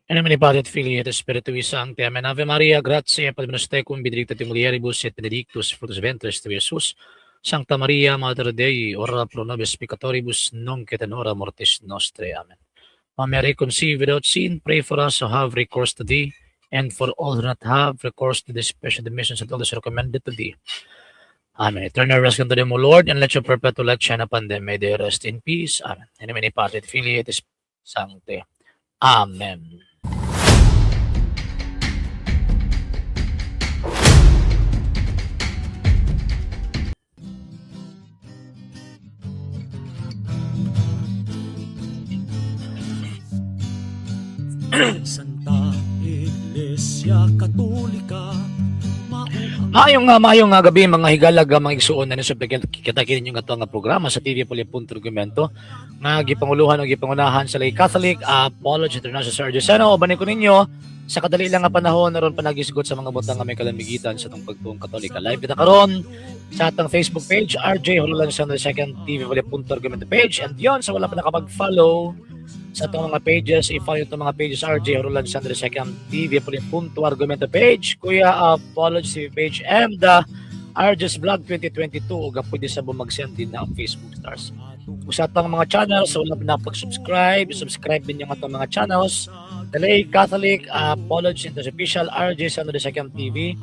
In nomine Patris et Filii et Spiritui Sancti. Amen. Ave Maria, gratia plena tecum, benedicta tu in mulieribus et benedictus fructus ventris tui, Iesus. Sancta Maria, Mater Dei, ora pro nobis peccatoribus, nunc et in hora mortis nostrae. Amen. O Mary, conceived without sin, pray for us who have recourse to thee, and for all who do not have recourse to this special missions and all those recommended to thee. Amen. Eternal rest unto them, O Lord, and let your perpetual light shine upon them. May they rest in peace. Amen. In nomine Patris et Filii et Spiritus Sancti. Amen. Santa Iglesia Katolika, mao ang Maayong gabi, mga higalag, mga igsuon na niso kita kini nga ato nga programa sa TV Puli Punto Argumento nga gipanguluhan o gipangunahan sa Lay Catholic Apology International, Sir Joseno. Uban ko ninyo sa kadali lang nga panahon aron panagisgot sa mga butang nga may kalamigitan sa atong pagtuong Katolika. Live kita karon sa atong Facebook page, RJ Hululan sa second TV Puli Punto Argumento page, and yon, sa wala pa nakapag-follow sa atong mga pages, i-follow itong mga pages: RJ Hululan Sandro Second TV Puli Punto Argumento page, Kuya Apology TV page, and the RJ's Vlog 2022, ug pwede sa mag-send din na ang Facebook stars. Kung sa atong mga channels, sa wala pa nakapag-subscribe, subscribe din yung atong mga channels. The Lay Catholic Apology the Official, RJ Sandro Second TV,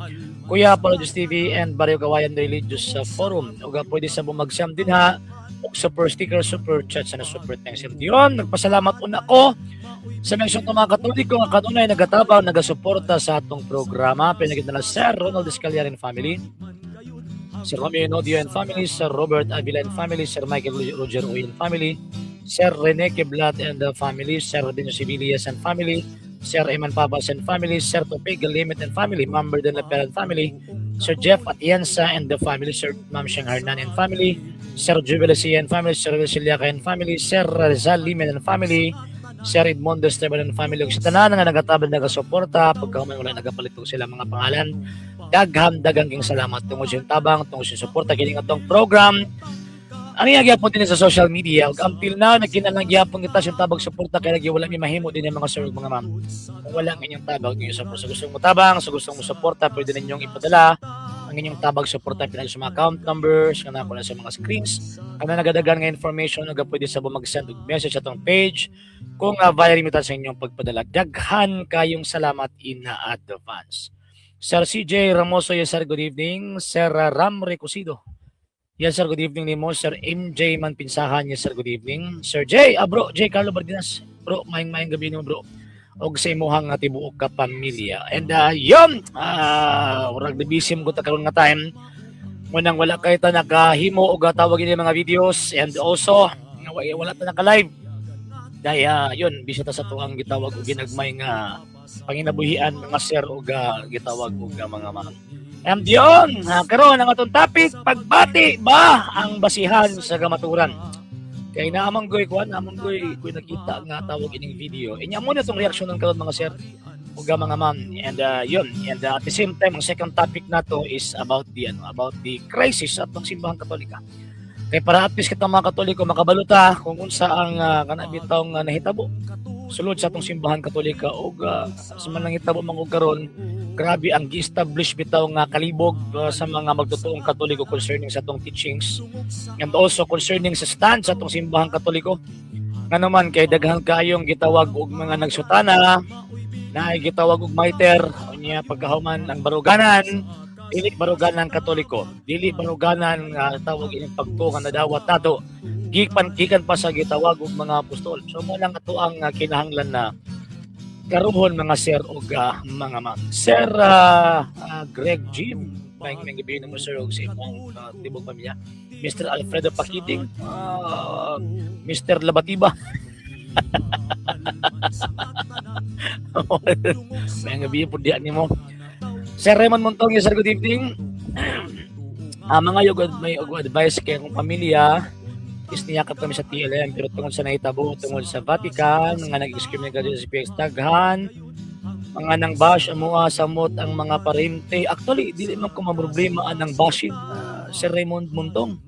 Kuya Apologies TV, and Barrio Kawayan Religious Forum. Ug pwede sa mag-send din ha og super sticker, super chat sa na super thanks. And yun, nagpasalamat una ko sa mga mga Katoliko nga kanunay nagatabang, nagasuporta sa atong programa. Pinagit na Sir Ronald Escalier and family, Sir Romeo Nodio and family, Sir Robert Avila and family, Sir Michael Roger Uy and family, Sir Rene Kiblat and the family, Sir Rodino Sibilias and family, Sir Eman Pabas and family, Sir Topig Limit and family, Ma'am Berden Lapel and family, Sir Jeff Atienza and the family, Sir Ma'am Sheng Hernan and family, Sir Jubilacia and family, Sir Siliaca and family, Sir Rizal Limen and family, Sir Edmundo Esteban and family, ug sa tanan nga nagatabang, nagasuporta, pagka wala nagapalit og sila mga pangalan, daghan daghang king salamat tungod sa tabang, tungod sa suporta kini atong program. Ang iya gyapon din sa social media ug until now nagkinahanglan gyapon kita sa tabang, suporta, kay lagi wala mi mahimo din ang mga sir ug mga ma'am kung wala ang inyong tabang, inyong support. Sa gustong mo tabang, sa gustong mo suporta, pwede ninyong ipadala ang inyong tabang, suporta pinag sa mga account numbers nga nako na sa mga screens kana nagadagan nga information, ug pwede sa mag-send og message sa atong page kung via remittance sa inyong pagpadala. Daghan kayong salamat in advance. Sir CJ Ramoso, yes sir, good evening. Sir Ram Recusido, yes sir, good evening nimo. Sir MJ Manpinsahan, yes sir, good evening. Sir J, bro, J Carlo Bardinas, bro, maayong maayong gabi nimo, bro, og sa imuhang nga tibuok ka pamilya. And yun, murag busy mo ta karon nga time. Munang wala kay ta nakahimo og tawag ini mga videos and also nga wala ta naka-live. Dahil yun, busy ta sa tuang gitawag og ginagmay nga panginabuhian, mga sir og gitawag og mga ma'am. And yun, karon ang atong topic, pagbati ba ang basihan sa kamaturan? Kay naamang goy kuan, naamang goy kuy nakita nga tawag ining video. Inya mo na tong reaksyon ng karon, mga sir ug mga ma'am. And yun, and at the same time, ang second topic nato is about the ano, about the crisis sa atong simbahang Katolika. Kay para at least kita mga Katoliko makabaluta kung unsa ang kana bitawng nahitabo sulod sa atong simbahan Katolika ug sa man nangitabo man og karon, grabe ang gi-establish bitaw nga kalibog sa mga magtotoong Katoliko concerning sa atong teachings and also concerning sa stand sa atong simbahang Katoliko. Nga naman kay daghan kayong gitawag og mga nagsutana na ay gitawag og mitre, unya pagkahuman ang baruganan, dili baruganan Katoliko, dili baruganan nga tawag ining pagtuo nga nadawat nato gikan gikan pa sa gitawag og mga apostol. So mo lang ato ang kinahanglan na karuhon, mga sir ug mga ma'am. Sir Greg Jim, maayong maayong gabi nimo, sir, ug sa imong tibok pamilya. Mr. Alfredo Pakiting, Mr. Labatiba. Maayong gabi po diyan nimo. Sir Raymond Montong, sir, good evening. Mga yugod may og advice kay akong pamilya is niyakap kami sa TLM, pero tungod sa nahitabo tungod sa Vatican nga nag-excommunicate sa CPX, daghan mga nang bash amoa samot ang mga parente. Actually, dili man ko mamroblema anang bashing, Sir Raymond Muntong.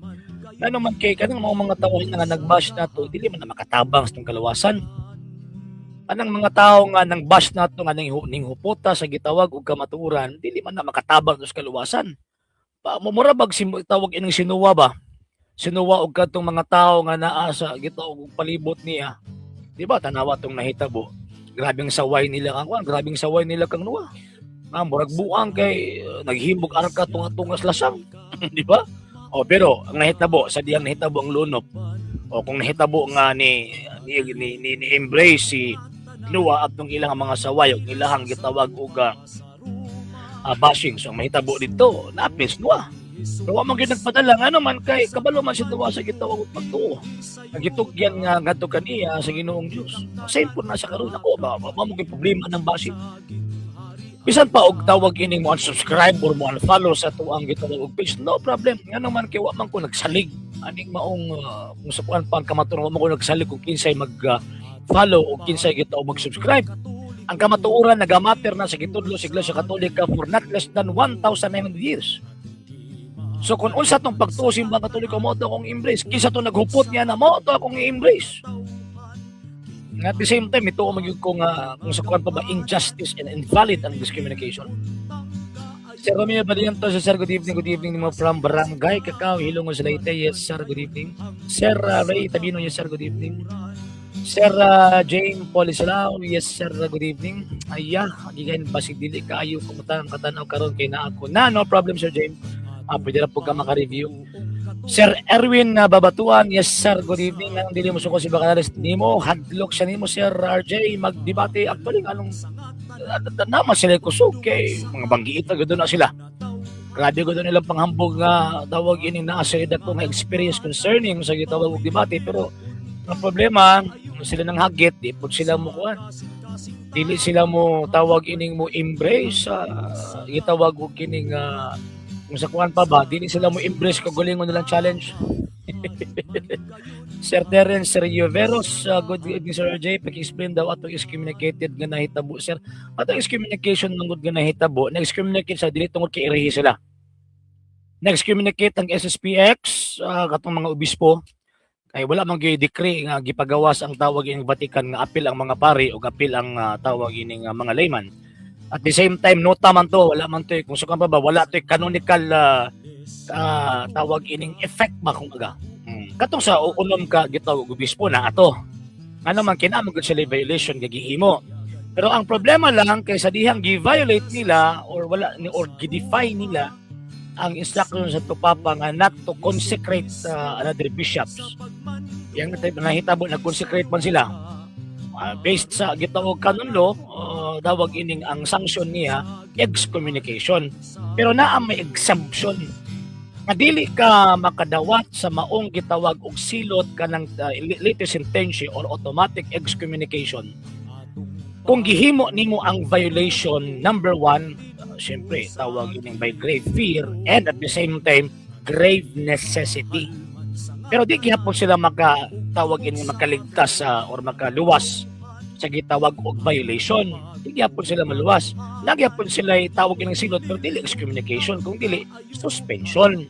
Ngano man kay kanang mga tao nga nagbash nato, dili man na makatabang sa itong kalawasan. Anang mga tao nga nang bash nato, nga ning huputa sa gitawag og kamatuoran, dili man na makatabang sa kaluwasan. Pa mura bag si tawag ining sinuwa ba? Sinuwa og kadtong mga tao nga naa sa gitawag og palibot niya. Di ba tanawa tong nahitabo? Grabing saway nila kang kuan, grabing saway nila kang Noah. Nga murag buang kay naghimog arka tunga-tunga sa lasang, di ba? O pero ang nahitabo sa diyang nahitabo ang lunop o kung nahitabo nga ni embrace si Noah atong ilang mga saway ug ilahang gitawag og bashing. So ang mahitabo dito, napis Noah. Pero wa man gyud nagpadala, ngano man kay kabalo man si Noah sa gitawag og pagtuo. Ang gitugyan nga ngadto kaniya sa Ginoong Dios. Same po na sa karon ako ba, wa mo gyud problema ng bashing. Bisan pa og tawag ining mo unsubscribe or mo unfollow sa tuang gitawag og page, no problem. Ngano man kay wa man ko nagsalig aning maong kung sa kuan pa ang kamatuoran, wa man ko nagsalig kung kinsay mag follow o kinsay gitawag mag-subscribe. Ang kamatuoran nagamatter na sa gitudlo sa Iglesia Katolika for not less than 1,900 years. So kung unsa tong pagtuo sa Simbang Katoliko, mo to akong embrace. Kinsa to naghupot niya na, mo to akong i-embrace. Nga at the same time, ito man gyud ko nga kung sa kuan pa ba, injustice and invalid ang discrimination. Sir Romeo Baliento, sir, good evening mo from Barangay Cacao, Hilongos, Leyte. Yes, sir, good evening. Sir Ray Tabino, yes, sir, good evening. Sir James Polisalao, yes, sir, good evening. Aya, gigain basig dili kaayo kumuta ang katanaw karon kay naa ko. Na, no problem, Sir James. Pwede ra po ka maka-review. Sir Erwin Babatuan, yes sir, good evening. Ang dili mo suko si Bacanares nimo, hadlok siya nimo, Sir RJ, magdebate. Actually, anong naman sila kusog kay mga banggiita gud na sila. Grabe gud nilang panghambog nga tawag ini naa sila ko nga experience concerning sa gitawag og debate, pero ang problema sila nang hagit, di pud sila mo kuan. Dili sila mo tawag ining mo embrace sa gitawag og kining kung sa kuan pa ba, dili sila mo embrace kagalingon nilang challenge. Sir Terence Sergio Veros, good evening, Sir RJ. Paki-explain daw atong excommunicated nga nahitabo, sir. Atong excommunication manggod nga nahitabo, na-excommunicate sa dili tungod kay irehi sila. Na-excommunicate ang SSPX, katong mga obispo, kay wala man gyud decree nga gipagawas ang tawag ining Vatican nga apil ang mga pari o apil ang tawag ining mga layman. At the same time, nota man to, wala man to, kung sukan pa ba, wala to canonical tawag ining effect ba kung aga. Katong sa unom ka gitawag og obispo na ato. Ano man kinamang gud sila violation nga gihimo. Pero ang problema lang kay sa dihang gi-violate nila or wala ni or gi-defy nila ang instruction sa Papa nga not to consecrate another bishops. Yang nahitabo, nag-consecrate man sila. Based sa gitawag canon law, tawag ining ang sanction niya excommunication. Pero naa may exemption nga dili ka makadawat sa maong gitawag og silot kanang latae sententiae or automatic excommunication kung gihimo nimo ang violation number one, siyempre tawag ining by grave fear and at the same time grave necessity. Pero di gihapon sila makatawag ining makaligtas sa or makaluwas sa gitawag og violation. Di gihapon sila maluwas. Nagyapon sila tawag ining silot, pero dili excommunication kung dili suspension.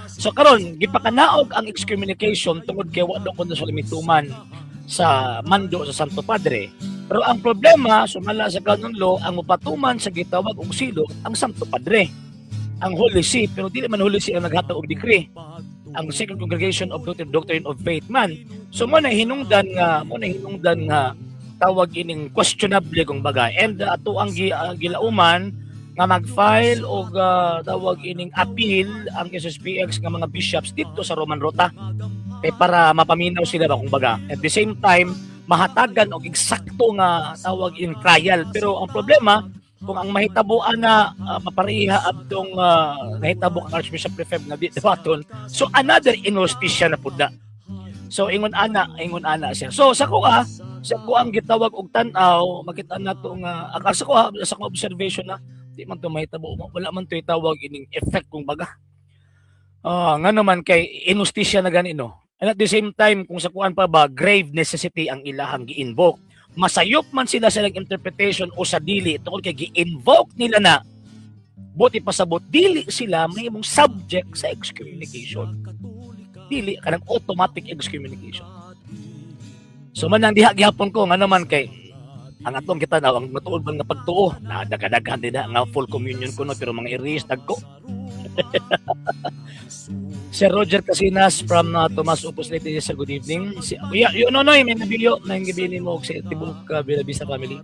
So karon gipakanaog ang excommunication tungod kay wa daw kuno sila mituman sa mando sa Santo Padre. Pero ang problema, sumala sa canon law, ang mupatuman sa gitawag og silot ang Santo Padre. Ang Holy See, pero dili man Holy See ang naghatag og decree. Ang Second Congregation of Doctrine of Faith man. So mo na hinungdan nga tawag ining questionable kung baga. And ato ang gilauman nga mag-file og tawag ining appeal ang SSPX nga mga bishops dito sa Roman Rota kay para mapaminaw sila ba kung baga. At the same time, mahatagan og eksakto nga tawag in trial. Pero ang problema, kung ang mahitabuan na mapareha adtong nahitabo kang Archbishop Lefebvre nga di debaton, so another injustice na pud na. So ingon ana siya. So sa ko ang gitawag og tan-aw, makita nato nga ang sa ko observation na di man to mahitabo, wala man to itawag ining effect kung baga. Nga naman kay inustisya na gani, no. And at the same time, kung sa kuan pa ba, grave necessity ang ilahang gi-invoke. Masayop man sila sa ilang interpretation o sa dili tungod kay gi-invoke nila na buti pasabot dili sila mahimong subject sa excommunication. Dili kanang automatic excommunication. So man ang diha gihapon ko nga naman kay ang atong kita na ang matuod man nga pagtuo na dagadaghan din na nga full communion ko, no, pero mga iris dagko. Sir Roger Casinas from Tomas Opus Leyte, sir, good evening. Si Kuya, yun, no, may nabilio, may gibili mo sa tibok Bella family.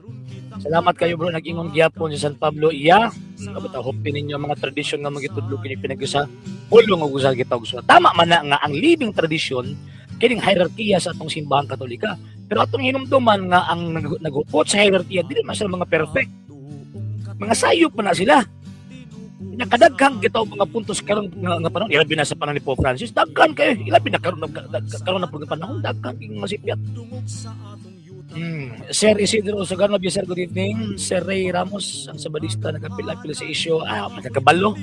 Salamat kayo, bro, nag-ingon gyapon sa San Pablo. Iya, kabata hope ninyo ang mga tradisyon nga magitudlo kini pinag-usa. Pulong og usa kita og. Tama man na nga ang living tradition kining hierarkiya sa atong Simbahang Katolika. Pero atong hinumduman nga ang naghupot sa hierarkiya dili man sila mga perfect. Mga sayop man na sila. Nakadaghang kita og mga puntos karon nga panahon, ilabi na sa panahon ni Pope Francis, daghan kayo, ilabi na karon na pud nga panahon, daghan king masipyat. Sir Isidro Sugano, sir, good evening. Sir Ray Ramos, ang Sabadista, nagapil-apil sa isyo. Ah, magkakabalo.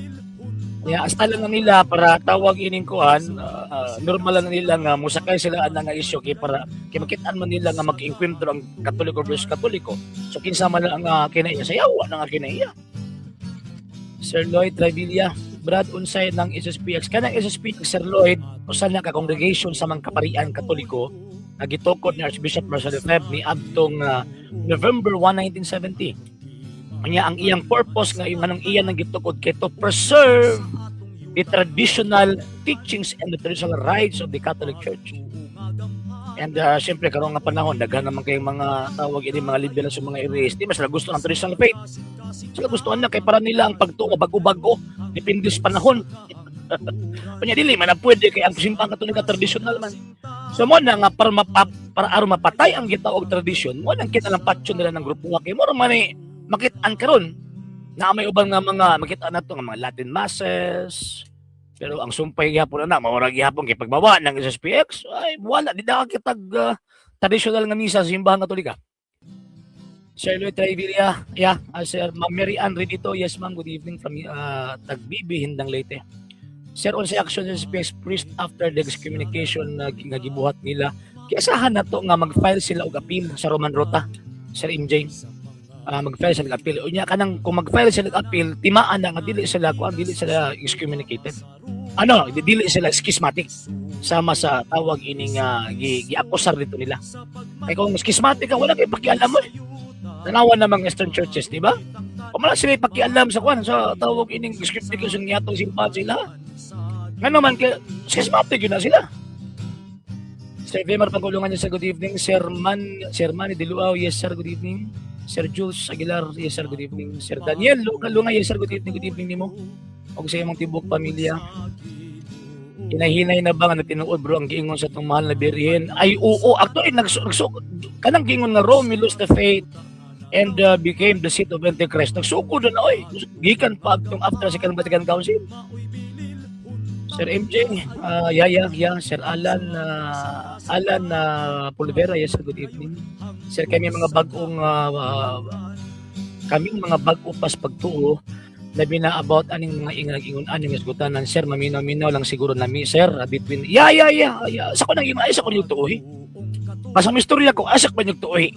Ya, hasta lang na nila para tawag ining kuan, normal lang nila nga musakay sila ana nga isyu kay para kay makitaan man nila nga mag-enkwentro ang Katoliko versus Katoliko. So kinsa man lang ang kinaiya sa yawa na nga kinaiya. Sir Lloyd Trevilla, Brad, unsay ng SSPX? Kanang SSPX, Sir Lloyd, usa na ka congregation sa mga kaparian Katoliko nga gitukod ni Archbishop Marcel Lefebvre ni adtong November 1, 1970. Kanya ang iyang purpose nga yung anong iyan ang gitukod kay to preserve the traditional teachings and the traditional rites of the Catholic Church. And siyempre karon nga panahon daghan naman kayong mga tawag ini mga liberal sa mga areas. Di man sila gusto ng traditional faith. Sila gusto na kay para nila ang pagtuo bago-bago, depende sa panahon. Kanya dili man na pwede kay ang Simbahang Katolika traditional man. So mo na nga para aron mapatay ang gitawag tradisyon, mo nang kita lang patyon nila ng grupo kay mo man ni makit-an karon na may uban nga mga makita nato nga mga Latin masses. Pero ang sumpay gihapon na maura gihapon kay pagbawa ng SSPX ay wala di na kitag traditional nga misa sa Simbahang Katolika. Sir Lloyd Trevilla, yeah, Sir Ma'am Mary Ann Redito, yes ma'am, good evening from Tagbibi, Hindang Leyte. Sir, unsay action sa SSPX priest after the excommunication na nga gibuhat nila? Kiasahan na to nga mag-file sila og appeal sa Roman Rota, Sir MJ. Mag-file sila og appeal. Unya kanang kung mag-file sila og appeal, timaan na nga dili sila kuan, dili sila excommunicated. Ano, dili sila schismatic sama sa tawag ining gi-akusar dito nila. Kay kung schismatic ka, wala kay pakialam mo eh. Tanawan na mga Eastern churches, di ba? Kung wala sila pakialam sa kuan sa tawag ining excommunication nga atong simbahan sila. Ngano man kay schismatic yun na sila. Sir Vemar Pagulungan, yes sir, good evening. Sir Manny Diluao, yes sir, good evening. Sir Jules Aguilar, yes sir, good evening. Sir Daniel Lunga Lunga, yes sir, good evening nimo. Og sa imong tibok pamilya. Hinahinay na ba nga natinuod, bro, ang giingon sa itong mahal na Birhen? Ay oo, actually nagsu kanang giingon nga Rome lost the faith and became the seat of Antichrist. Nagsukod na oy. Gikan pa atong after Second Vatican Council. Sir MJ, yeah. Sir Alan Pulvera, yes sir, good evening. Sir, kaming mga bag-o pas pagtuo, labi na about aning mga ingag-ingon aning isgutanan, sir, maminaw-minaw lang siguro nami, sir, between, yeah. Sa ko nang ingon, ay sa ko yung tuohi. Basta may istorya ko, asa ko yung tuohi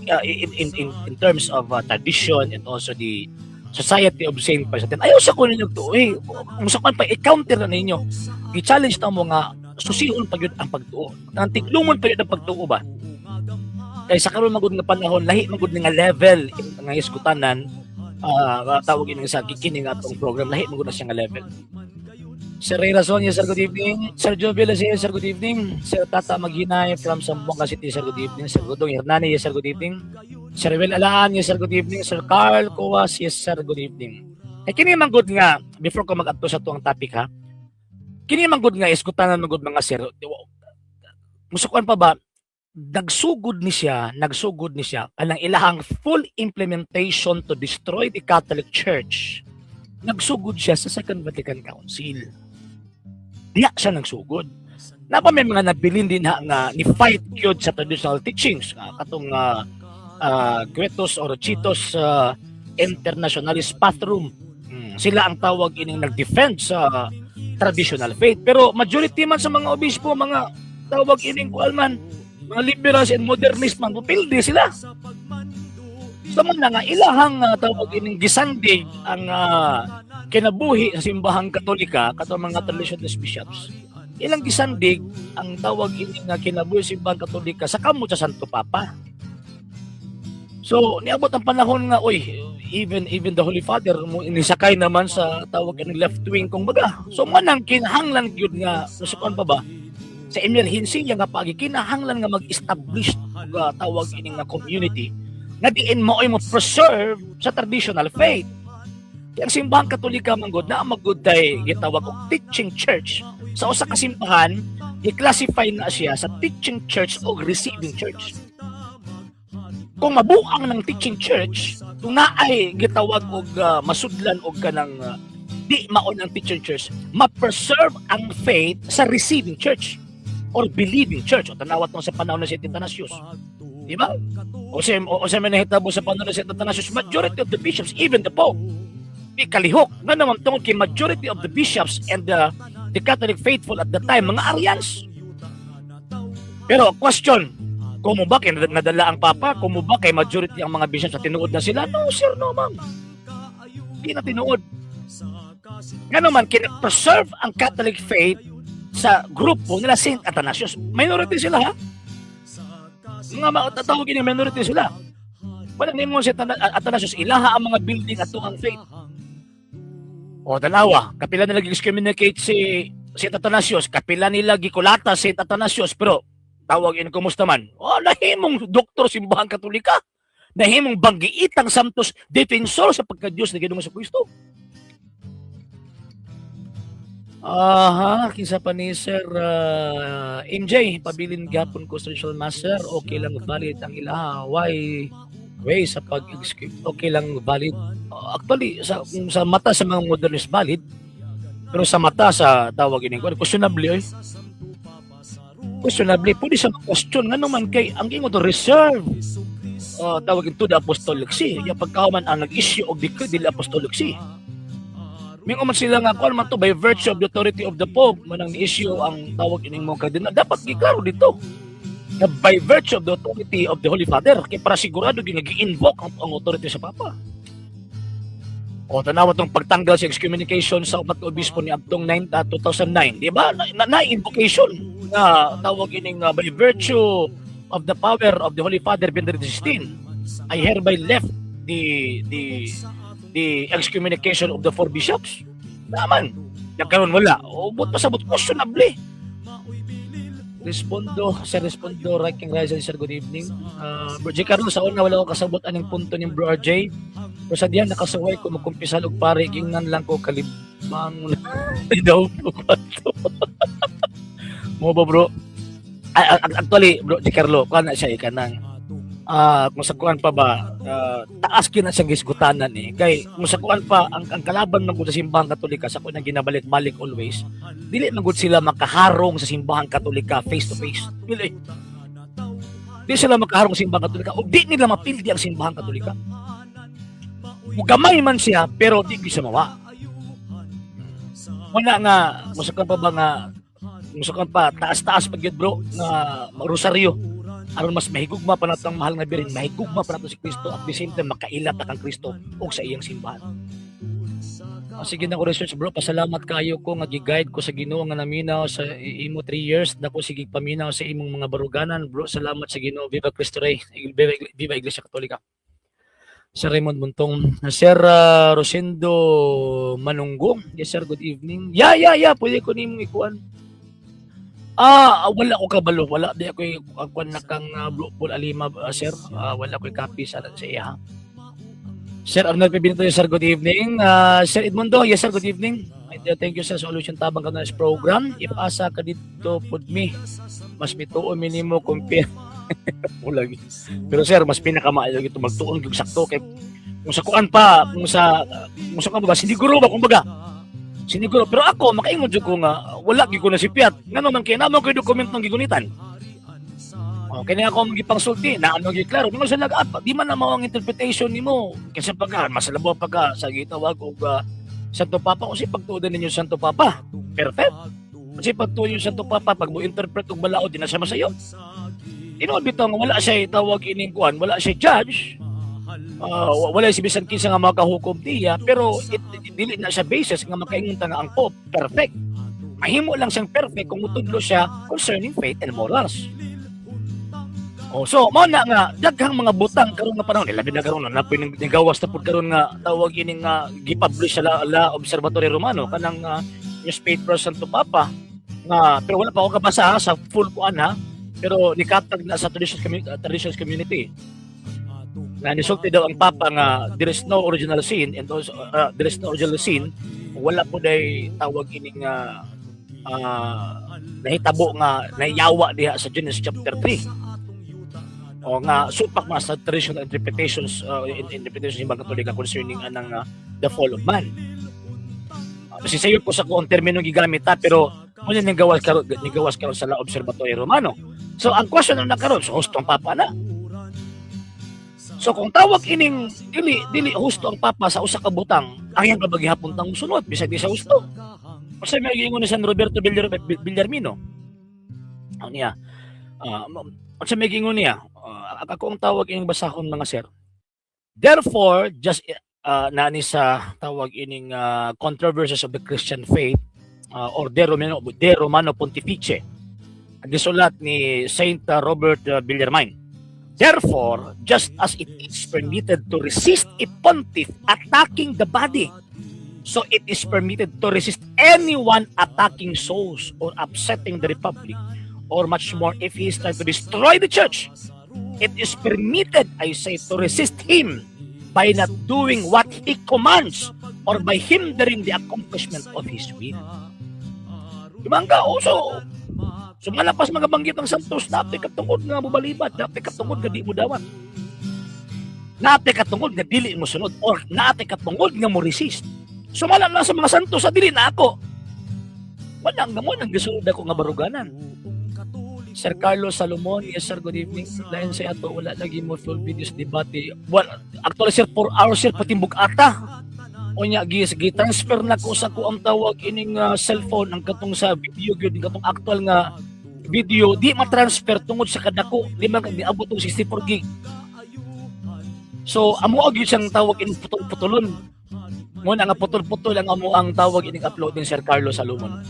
in terms of tradition and also the Society of Saint Pius X. Ayaw sa ko ninyo tuohi. Kung sa kuan pa, i-counter na ninyo. I-challenge na mo nga susihon pa gyud ang pagtuo. Ang tiglumon pa gyud ang pagtuo ba? Kay sa karon magud nga panahon, lahi magud nga level nga isgutanan, tawag ini sa kini nga atong program, lahi magud na siya nga level. Sir Ray Razon, yes sir, good evening. Sir Joe Villas, yes sir, good evening. Sir Tata Maghinay from Zamboanga City, sir, good evening. Sir Godong Hernani, yes sir, good evening. Sir Will Alaan, yes sir, good evening. Sir Carl Coas, yes sir, good evening. Kay kini man gud nga, before ko mag-adto sa tuang topic ha, kini man gud nga isgutanan man gud, mga sir. Musukuan pa ba, nagsugod ni siya kanang ilahang full implementation to destroy the Catholic Church. Nagsugod siya sa Second Vatican Council. Diya siya nagsugod. Napa may mga nabilin din ha nga ni fight gyud sa traditional teachings nga katong Coetus or Coetus Internationalis Patrum. Sila ang tawag ining nag-defend sa traditional faith. Pero majority man sa mga obispo, mga tawag ining kuan man, mga liberals and modernist man, pupildi sila. Sa mga nga ilahang tawag ining gisandig ang kinabuhi sa Simbahang Katolika katong mga traditionalist bishops. Ilang gisandig ang tawag ini nga kinabuhi Simbahang Katolika sa kamot sa Santo Papa. So niabot ang panahon nga, oy, even even the Holy Father mo inisakay naman sa tawag ini left wing kung baga. So manang kinahanglan gyud nga nasukan pa ba sa emerhensiya nga pagi, kinahanglan nga mag-establish og tawag ini nga community nga diin mo ay mo preserve sa traditional faith. Kaya ang Simbahang Katolika manggod na magud tay gitawag og teaching church. Sa usa ka simbahan, i-classify na siya sa teaching church o receiving church. Kung mabuang ng teaching church, kung naay gitawag og masudlan og kanang di maon ang teaching church, ma-preserve ang faith sa receiving church or believing church. O tanawa tong sa panahon na si Athanasius. Di ba? O sa may nahitabo sa panahon na si Athanasius, majority of the bishops, even the Pope, di kalihok. Nga naman tungod kay majority of the bishops and the Catholic faithful at the time, mga Arians. Pero question, kung mo ba kay nadala ang Papa? Kung mo ba kay majority ang mga bishops sa tinuod na sila? No, sir, no, ma'am. Di na tinuod. Nga naman, kina-preserve ang Catholic faith sa grupo nila Saint Athanasius. Minority sila, ha? Mga matatawag ini minority sila. Wala nimo si Athanasius, ilaha ang mga building ato ang faith. O dalawa, kapila nila excommunicate si Saint Athanasius, kapila nila gikulata si Saint Athanasius, pero tawag in kumusta man? Oh, nahimong doktor Simbahang Katolika. Nahimong banggiitang Santos defensor sa pagka-Diyos ni Ginoong Kristo. Aha, kinsa pa ni Sir MJ, pabilin gyapon ko sa social master, okay lang valid ang ilaha. Why way sa pag okay lang valid? Actually sa kung sa mata sa mga modernist valid, pero sa mata sa tawag ini questionable oy. Questionable, pwede sa question nga naman kay ang ingon to reserve tawag to the Apostolic See. Ya pagkahuman ang nag-issue og decree dili Apostolic See. Mingon man sila nga kuan man to by virtue of the authority of the Pope man ang issue ang tawag ining mga cardinal. Dapat giklaro dito na by virtue of the authority of the Holy Father kay para sigurado gyud nga gi-invoke ang authority sa Papa. O tanawa tong pagtanggal sa excommunication sa upat ka obispo ni Abtong 9, 2009, di ba? Na invocation nga tawag ining by virtue of the power of the Holy Father Benedict XVI, I hereby left the excommunication of the four bishops. Naman. Nagkaroon wala. O but pasabot questionable. Respondo, Sir Respondo, Ranking Rising, sir, good evening. Bro J. Carlos, sa una wala ko kasabot aning punto ni Bro RJ. Pero sa diyan nakasuway ko magkumpisal og pare, gingnan lang ko kalibang daw ko ato. Mo ba, bro? Ah, actually, Bro J. Carlo, kuan na siya ikanang kung sa kuan pa ba, taas gyud na siyang gisgutanan eh. Kay kung sa kuan pa ang kalaban man gud sa Simbahang Katolika sa kuan ang ginabalik-balik always, dili man gud sila makaharong sa Simbahang Katolika face to face. Dili. Di sila makaharong sa Simbahang Katolika o di nila mapildi ang Simbahang Katolika. Mugamay man siya pero di gyud siya mawa. Wala nga musukan pa ba nga musukan pa taas-taas pa gyud, bro, nga rosaryo aron mas mahigugma pa nato ang mahal nga Birhen, mahigugma pa nato si Kristo, at the same time makaila ta kang Kristo ug sa iyang simbahan. Ah, sige na ko research, bro, pasalamat kayo ko nga gi-guide ko sa Ginoo nga naminaw sa imo 3 years dako sige paminaw sa imong mga baruganan, bro. Salamat sa Ginoo. Viva Cristo Rey. Viva, viva Iglesia Katolika. Sir Raymond Muntong, Sir Rosendo Manunggong. Yes sir, good evening. Yeah, pwede ko nimong ikuan. Ah, wala ko kabalo. Wala di ako kuan na kang Bro Paul Alima, sir. Ah, wala ko copy sa iya. Sir Arnold Pibinto, yes sir, good evening. Sir Edmundo, yes sir, good evening. Thank you sir sa solution tabang ka na sa program. If asa ka dito pud mi, mas mituo minimo compare. Wala gyud. Pero sir, mas pinakamaayo gyud magtuon gyud sakto kay kung sa kuan pa, kung sa kuan ba siniguro ba kumbaga. Siniguro pero ako makaingon jud ko nga wala gyud ko na si Piat. Ngano man kay namo koy dokumentong gigunitan. Oh, kini ako ang gipangsulti na ano gyud klaro ningon sila, ah, di man na mao ang interpretation nimo kasi pagka masalabo pagka sa gitawag og Santo Papa kasi pagtuodan ninyo Santo Papa. Perfect. Kasi pagtuo yung Santo Papa pag mo interpret og balaod di na siya masayo. Tinuod bitaw nga wala siya tawag ining kuan, wala siya judge. Wala si bisan kinsa nga makahukom niya pero dili na siya basis nga makaingon ta nga ang Pope perfect. Mahimo lang siyang perfect kung mutudlo siya concerning faith and morals. Oh, so mao na nga daghang mga butang karon nga panahon, labi na karon na napoy gawas na pud karon nga tawag ini nga gipublish sa La Observatorio Romano, kanang newspaper Santo Papa nga, pero wala pa ako kabasa ha, sa full kuan ha, pero nikatag na sa traditions community na nisulti daw ang Papa nga there is no original sin and also there is no original sin, wala po day tawag ini nga nahitabo nga nayawa diha sa Genesis chapter 3 o nga supak mga sa traditional interpretations, interpretations ng mga Katolika concerning anang the fall of man. Kasi sayo po sa kuang termino gigamit ha, pero mo ni gawas karon sa La Observatorio Romano. So ang question na karon, so husto ang Papa na? So kung tawag ining dili dili husto ang Papa sa usa ka butang, ang iyang gihapon tang sunod bisag di sa husto. Kasi may giingon ni San Roberto Villarmino. Ano niya? Unsa may giingon niya? Ako ang tawag ining basahon, mga sir. Therefore, just nani sa tawag ining Controversies of the Christian Faith or De Romano Pontifice. Ang gisulat ni Saint Robert Bellarmine. Therefore, just as it is permitted to resist a pontiff attacking the body, so it is permitted to resist anyone attacking souls or upsetting the republic, or much more if he is trying to destroy the church. It is permitted, I say, to resist him by not doing what he commands or by hindering the accomplishment of his will. Dimangga, oh, so, sumala pa sa mga banggit ng Santos, napi katungod nga mobalibad, napi katungod nga di mo dawat. Napi katungod nga dili mo sunod or napi katungod nga mo resist. Sumala na sa mga santos sa dili na ako. Wala nga mo nang gisunod ako nga baruganan. Sir Carlos Salomon, yes sir, good evening. Lain sa ato, wala lagi mo full videos debate. Well, actually sir, 4 hours sir, patimbog ata. O nya, gi transfer na ko sa ko ang tawag ining cellphone, ang katong sa video gyud, ang katong actual nga video, di ma-transfer tungod sa kadako, di man di abot og 64 gig. So, amo gyud siyang tawag ining putol-putulon. Mo na nga putol-putol ang amo ang tawag ining upload ni Sir Carlos Salomon.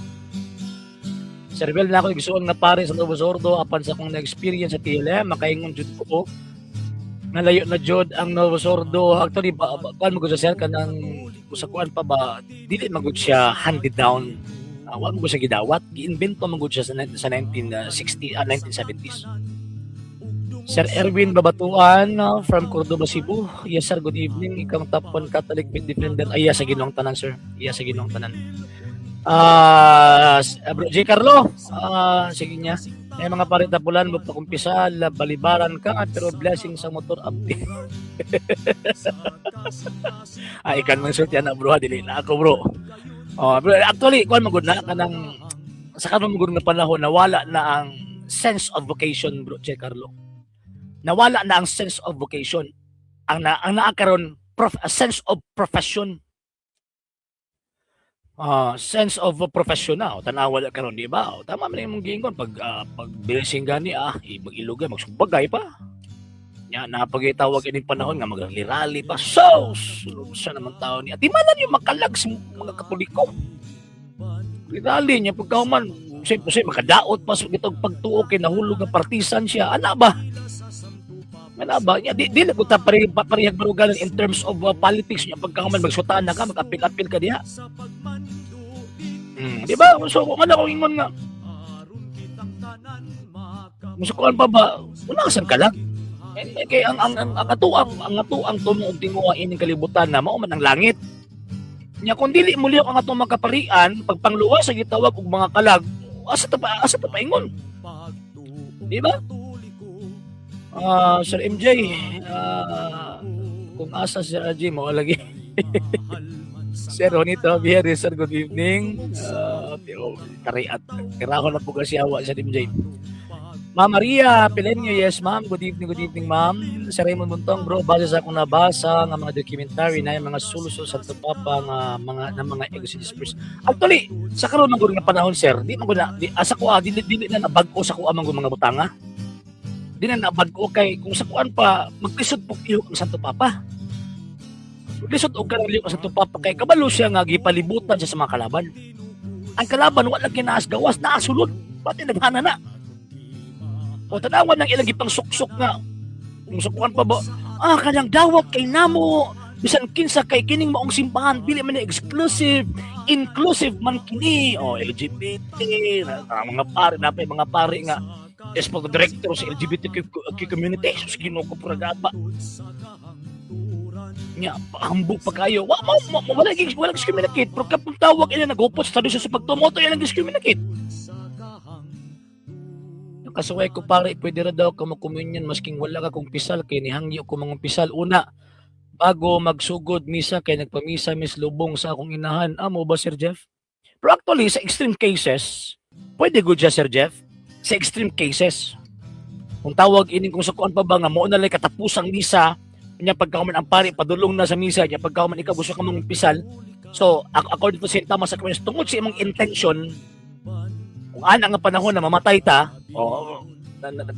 Sir Bel, na ako igsuon nga pare sa Novus Ordo, apan sa akong na-experience sa TLM, makaingon jud ko nalayo na jud ang Novus Ordo. Actually ba, ba kuan mo gud sir, kanang sa kuan pa ba, dili man gud siya handed down, wa man gud siya gidawat, giimbento man gud siya sa 1960, 1970s. Sir Erwin Babatuan from Cordoba, Cebu. Yes sir, good evening. Ikaw ang top 1 Catholic faith defender. Ay, iya sa Ginoong tanan, sir. Iya sa Ginoong tanan. Bro J. Carlo, sige niya. May mga paritapulan mo pa kumpisal, balibaran ka, pero blessing sa motor abdi. Ikan man sulti ana bro, ha, dili na ako bro. Oh, pero actually, kuan man gud na kanang sa karon man gud nga panahon, nawala na ang sense of vocation, bro J. Carlo. Nawala na ang sense of vocation. Ang naa karon a sense of profession. Sense of profession na. O, tanawa na karon, di ba? O, tama man imong giingon pag blessing gani mag-ilugay, magsumbagay pa. Nya napagitawag ining panahon nga magrally pa. So, siya naman tao ni. At di man lang yung makalag sa mga Katoliko. Rally niya pagkahuman, siyempre makadaot pa sa gitog pagtuo kay nahulog nga partisan siya. Ana ba? Ana ba? Nya di lang ko ta parehag baruganan in terms of politics niya, pagkahuman magsutan na ka, mag-apil-apil ka diha. Di ba? So kung ano akong ingon nga musukuan pa ba, wala ka ka lang. Eh, kay ang atuang tumo og tinguha ining kalibutan na mao man ang langit. Nya kung dili mo lihok ang atong mga kaparian, pagpangluwas sa gitawag og mga kalag, asa ta paingon? Di ba? Sir MJ, kung asa si Sir RJ mo lagi. Sir Juanito Javier, sir, good evening. Tari at tirahon na po kasi awa, Sir MJ. Ma'am Maria Pelenio, yes ma'am. Good evening ma'am. Sir Raymond Buntong, bro, base sa akong nabasa nga mga documentary na yung mga sulso sa Santo Papa nga mga na mga exodus priest. Actually, sa karon man gud nga panahon sir, di man gud na di, asa ko dili dili na nabag-o sa kuha man gud mga butanga. Di na nabag-o kay kung sa kuan pa maglisod po ihok ang Santo Papa. Lisod og kanang lihok ang Santo Papa kay kabalo siya nga gipalibutan siya sa mga kalaban. Ang kalaban wala kinaas gawas, naa sulod. Pati naghana na. O tanawan ng ilang gipang suksok nga kung sukuan pa ba, kanang dawat kay namo bisan kinsa, kay kining maong simbahan dili man ni exclusive, inclusive man kini. O LGBT na, mga pare na mga pare nga espo director sa LGBTQ community. Sus, Ginoo ko, pura ba nya, hambog pa kayo. Wa mo mo wala discriminate, pero kapag tawag ila naghupot sa tradisyon sa pagtumoto, ilang discriminate. Kasuway ko pare, pwede ra daw ka makomunyon masking wala ka kumpisal kay nihangyo ko mangumpisal una bago magsugod misa kay nagpamisa mis lubong sa akong inahan. Amo ba, Sir Jeff? Pero actually, sa extreme cases, pwede gud siya, Sir Jeff. Sa extreme cases. Kung tawag ining kung sa kuan pa ba nga mo na lay katapusang misa nya, pagkahuman ang pari padulong na sa misa nya, pagkahuman ikaw gusto ka mangumpisal. So, according to St. Thomas Aquinas, tungod sa imong intention, kung ana nga panahon na mamatay ta, oh,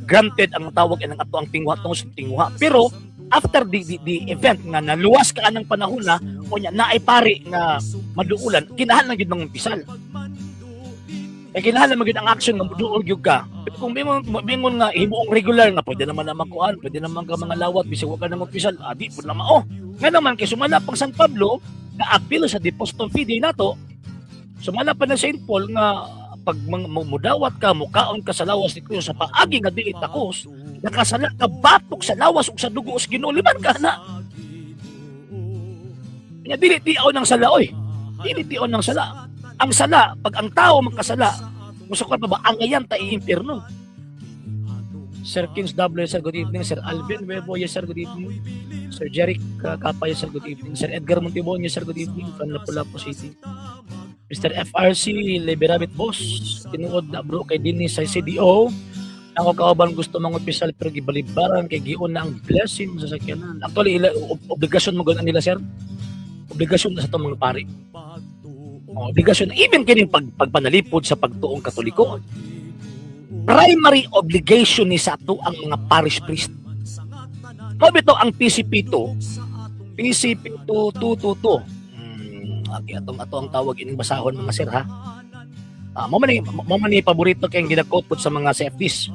granted ang tawag ang ato ang tinguha tungod sa tinguha. Pero after the event nga naluwas ka anang panahon na o nya naay pari nga maduulan, kinahanglan gyud mangumpisal. Eh kinahanglan man gyud ang action nga moduol gyud ka. Pero kung bingon nga himuong regular nga pwede naman na makuan, pwede naman ka mga lawat bisag wa ka na magpisal, adi pud na mao. Nga naman kay sumala pang San Pablo na apil sa Depositum Fidei nato, sumala pa na Saint Paul nga pag mudawat ka, mukaon ka sa lawas ni Kristo sa paagi nga dili takos, nakasala ka batok sa lawas ug sa dugo sa Ginoo, liman ka na. Nya dili tiaw ng sala oy. Dili tiaw ng sala. Ang sala, pag ang tao magkasala, musukat pa ba, angayan ta iimpierno. Sir Kings W, sir, good evening. Sir Alvin Webo, yes, sir, good evening. Sir Jeric Kapa, yes, sir, good evening. Sir Edgar Montibon, yes, sir, good evening. From Lapu-Lapu City. Mr. FRC, Liberabit Boss, tinuod na bro kay dinhi sa CDO. Ako kauban gusto mangumpisal pero gibalibaran kay giun na ang blessing sa sakyanan. Actually, obligasyon mo ganun nila, sir. Obligasyon na sa itong mga pari. Oh, obligasyon even kining pagpanalipod sa pagtuong Katoliko. Primary obligation ni sa ato ang mga parish priest. Mao bitaw ang PCP 2, PCP 2222. Okay, atong ato ang tawag ining basahon, mga sir, ha. Mo man ni paborito kay gina-quote pod sa mga CFDs.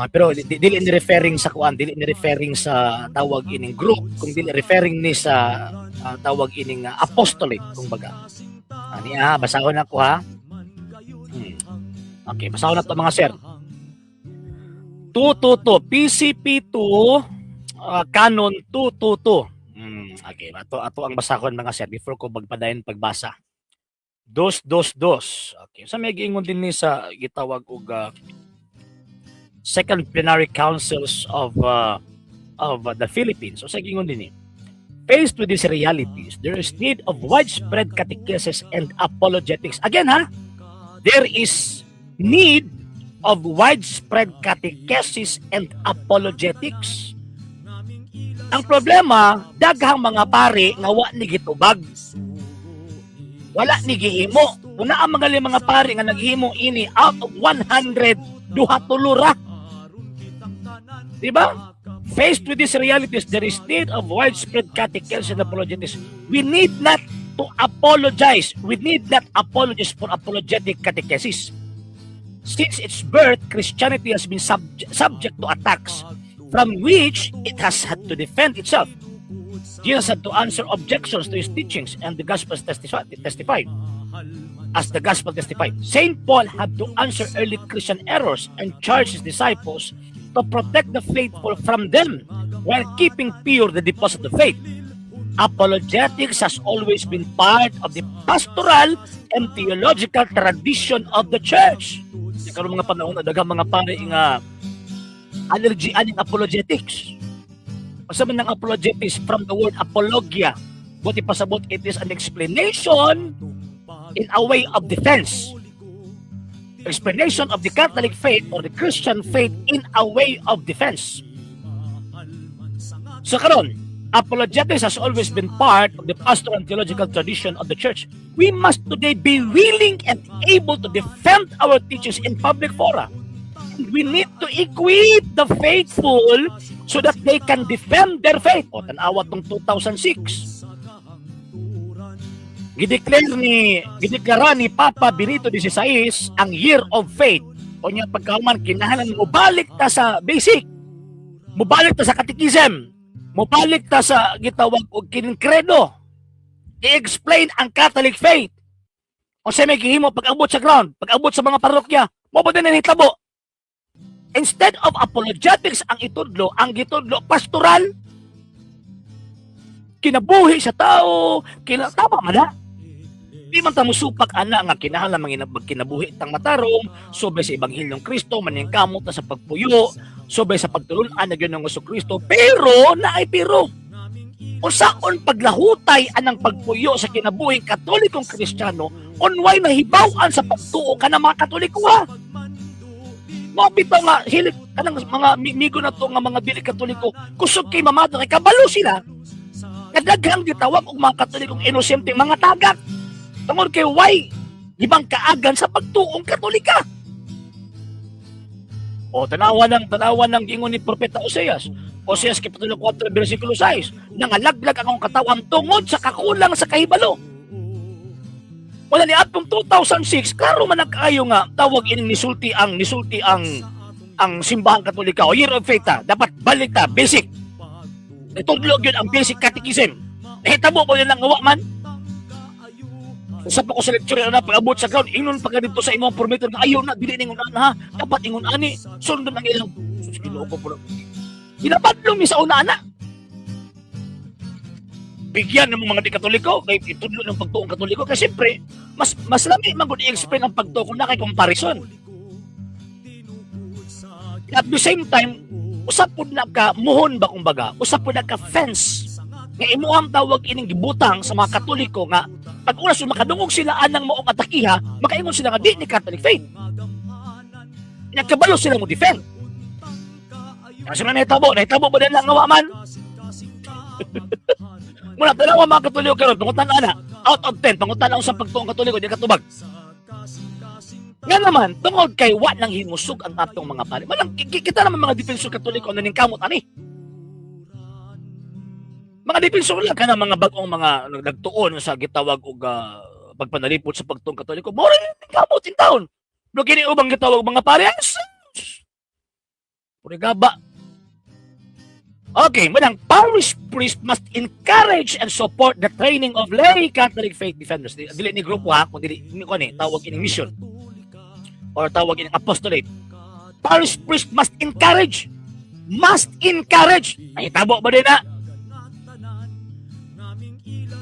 Pero dili ni referring sa kuan, dili ni referring sa tawag ining group, kung dili referring ni sa tawag ining apostolate kumbaga. Ani ha, basahon ako ha. Okay, basahon na to, mga sir. 222 PCP 2 Canon 222. Okay, ato ato ang basahon, mga sir, before ko magpadayon pagbasa. Dos, dos, dos. Okay. Sa may giingon din ni sa gitawag og Second Plenary Councils of the Philippines. So sa giingon din ni, faced with these realities, there is need of widespread catechesis and apologetics. Again ha, there is need of widespread catechesis and apologetics. Ang problema, daghang mga pare nga wa ni gitubag. Wala ni gihimo. Una ang mga mga pare nga naghimo ini, out of 100, duha tulo ra. Diba? Faced with these realities, there is need of widespread catechesis and apologetics. We need not to apologize. We need not apologize for apologetic catechesis. Since its birth, Christianity has been subject to attacks from which it has had to defend itself. Jesus had to answer objections to his teachings, and the Gospels testified. As the Gospel testified, Saint Paul had to answer early Christian errors and charge his disciples to protect the faithful from them while keeping pure the deposit of faith. Apologetics has always been part of the pastoral and theological tradition of the church. Sa karong mga panahon na daghang mga pare nga allergy aning apologetics. Unsa man ang apologetics? From the word apologia. Buot ipasabot, it is an explanation in a way of defense. Explanation of the Catholic faith or the Christian faith in a way of defense. So karon, apologetics has always been part of the pastoral and theological tradition of the church. We must today be willing and able to defend our teachings in public fora. And we need to equip the faithful so that they can defend their faith. O, tanawa tong 2006. Gideklara ni Papa Benito XVI ang Year of Faith. O niya pagkahuman, kinahanglan mobalik ta sa basic. Mobalik ta sa catechism. Mobalik ta sa gitawag og kining credo. I-explain ang Catholic faith. O sa may gihimo pag-abot sa ground, pag-abot sa mga parokya, mao ba din ang hitabo? Instead of apologetics ang itudlo, ang gitudlo pastoral. Kinabuhi sa tao, tama man na. Di man ta musupak ana nga kinahanglan magkinabuhi tang matarong, subay sa ebanghelyo ng Kristo, maningkamot ta sa pagpuyo, subay sa pagtulun-an na gyud ng Kristo, pero naay pero. Usaon paglahutay anang pagpuyo sa kinabuhing Katolikong Kristiyano, unway nahibaw-an sa pagtuo ka ng mga Katoliko, ha? Mao bitaw nga hilig kanang mga migo na to nga mga dili Katoliko, kusog kay mamata kay kabalo sila. Kadaghang gitawag og mga Katolikong inosente mga tagak. Tungod kay why ibang kaagan sa pagtuong Katolika. O tanawa ng gingon ni Propeta Oseas. Oseas kapitulo 4 bersikulo 6, "Nangalaglag ang akong katawan tungod sa kakulang sa kahibalo." Wala ni atong 2006, klaro man kaayo nga tawag ining nisulti ang Simbahang Katolika o Year of Faith ta. Dapat balik ta basic. Itudlo gyud ang basic catechism. Nahitabo ko yun lang nga wa man. Usap ako sa lecture na pag-abot sa ground, ingon pa ka dito sa imong formator nga ayaw na, dili ningon ana ha. Dapat ingon ani, sundon ang ilang. Sus, Ginoo ko po. Ginapadlong mi sa una ana. Bigyan ng mga di Katoliko kay itudlo ng pagtuong Katoliko kasi siyempre mas mas lami man gud i-explain ang pagtuo kung na kay comparison. At the same time, usap pud na ka muhon ba kumbaga, usap pud na ka fence nga imuhang tawag ining gibutang sa mga Katoliko nga pag oras makadungog sila anang maong atakiha, makaingon sila nga di ni Catholic faith. Nagkabalo sila mo defend. Kasi na nahitabo, nahitabo ba din lang nga wa man? Muna, tanawa mga Katoliko karon, pangutan ana, out of 10, pangutan ang sa pagtuong Katoliko, di katubag. Nga naman, tungod kay wa nang himusog ang atong mga pari. Malang, kita naman mga defensor Katoliko na ningkamot ani. Mga defensor lang kana mga bag-ong mga nagtuon sa gitawag og pagpanalipod sa pagtuong Katoliko. Mao rin ningkamot in town. Pero kini ubang gitawag mga pari, ay, sus! Purigaba. Okay, manang parish priest must encourage and support the training of lay Catholic faith defenders. Dili ni grupo ha, kung dili ni ko ni tawag ining mission or tawag ining apostolate. Parish priest must encourage. Must encourage. Ay tabo ba din na?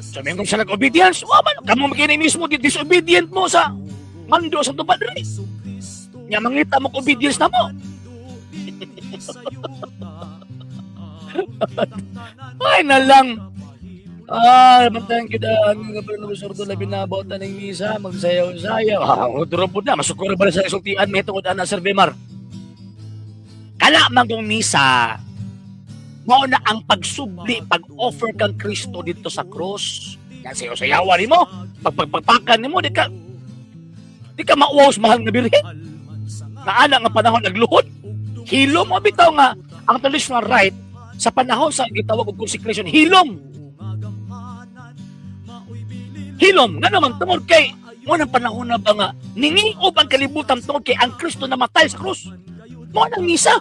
Sabihin ko sa obedience, wa man kamo kini mismo di disobedient mo sa mando sa tubad rin. Nya mangita mo obedience na mo. Ay na lang. Ay, bantayan kita ang nga pa sordo labi na about ng misa, magsayaw-sayaw. Ah, udro po na, masukuro ba sa isultian may tungod ana Sir Bemar. Kala man kung misa, mao na ang pagsubli, pag-offer kang Kristo dito sa krus. Yan sayaw-sayawan nimo, pagpagpagpakan nimo, di ka mauwaw sa mahal nga birhen. Nga ana nga panahon nagluhod. Hilom mo bitaw nga ang traditional rite sa panahon sa gitawag og consecration, hilom. Hilom nga naman tungod kay mo nang panahon na ba nga ningiob ang kalibutan tungod kay ang Kristo namatay sa krus. Mo nang misa.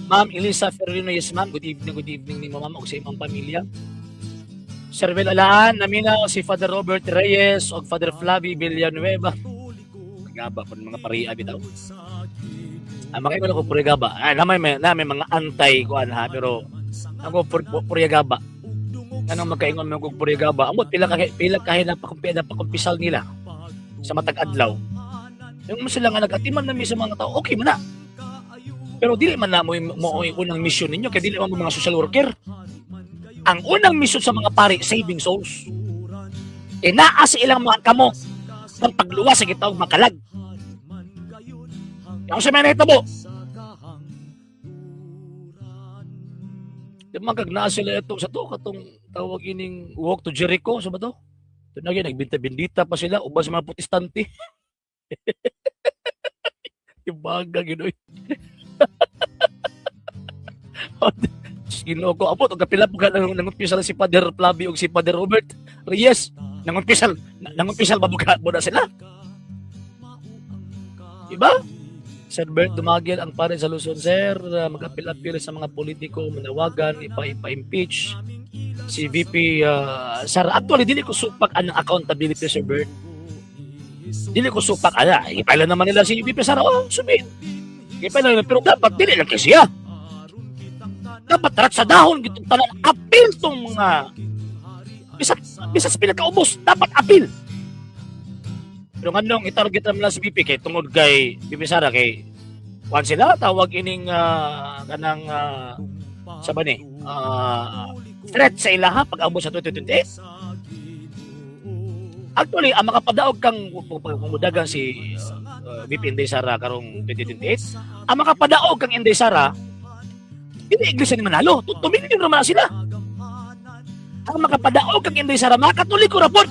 Ma'am Elisa Ferrino, yes ma'am. Good evening ni ma'am ug sa imong pamilya. Sir Bel Alaan, naminaw si Father Robert Reyes ug Father Flavi Villanueva. Gaba po mga pariya bitaw. Ang mga ingon ako purigaba. Ay, na may mga anti kuan ha, pero ako purigaba. Anong magkaingon mo og purigaba? Amot pila ka napakumpisal nila sa matag adlaw. Yung mo sila nga nag-atiman na mi sa mga tao, okay man na. Pero dili man na mo yung unang mission ninyo kay dili man mo mga social worker. Ang unang mission sa mga pari, saving souls. E naa sa ilang mga kamo ang pagluwas sa gitawag makalag. Yung sa mga nahitabo. Di man kag naa sila itong sa to katong tawag ining Walk to Jericho sa ba to? Ito na gyud, nagbinta-bindita pa sila uban sa mga Protestante. Ibaga ginoy. Ginoo ko, abot og kapila po ka nang nangumpisal si Father Flavio ug si Father Robert Reyes. Nangumpisal ba buka mo na sila? Diba? Sir Bert Dumagil, ang pare sa Luzon, sir, mag-apil-apil sa mga politiko, manawagan, ipa-impeach si VP Sara. Actually, dili ko supak ang accountability, Sir Bert. Dili ko supak ana. Ipailan naman nila si VP Sara. Oh, subit. Ipailan naman. Pero dapat dili lang kasi siya. Dapat rat sa dahon gitong tanan apil tong mga bisa sa pinakaubos dapat apil. Pero nganong itarget naman lang si VP kay tungod kay VP Sara kay kuan sila tawag ining kanang sa ba ni threat sa ilaha pag abot sa 2028. Actually, ang makapadaog kang kung mudagan si VP Inday Sara karong 2028, ang makapadaog kang Inday Sara, hindi iglesia ni manalo. 2 million naman na sila. Ang makapadaog kang Inday Sara, mga Katoliko ra pod.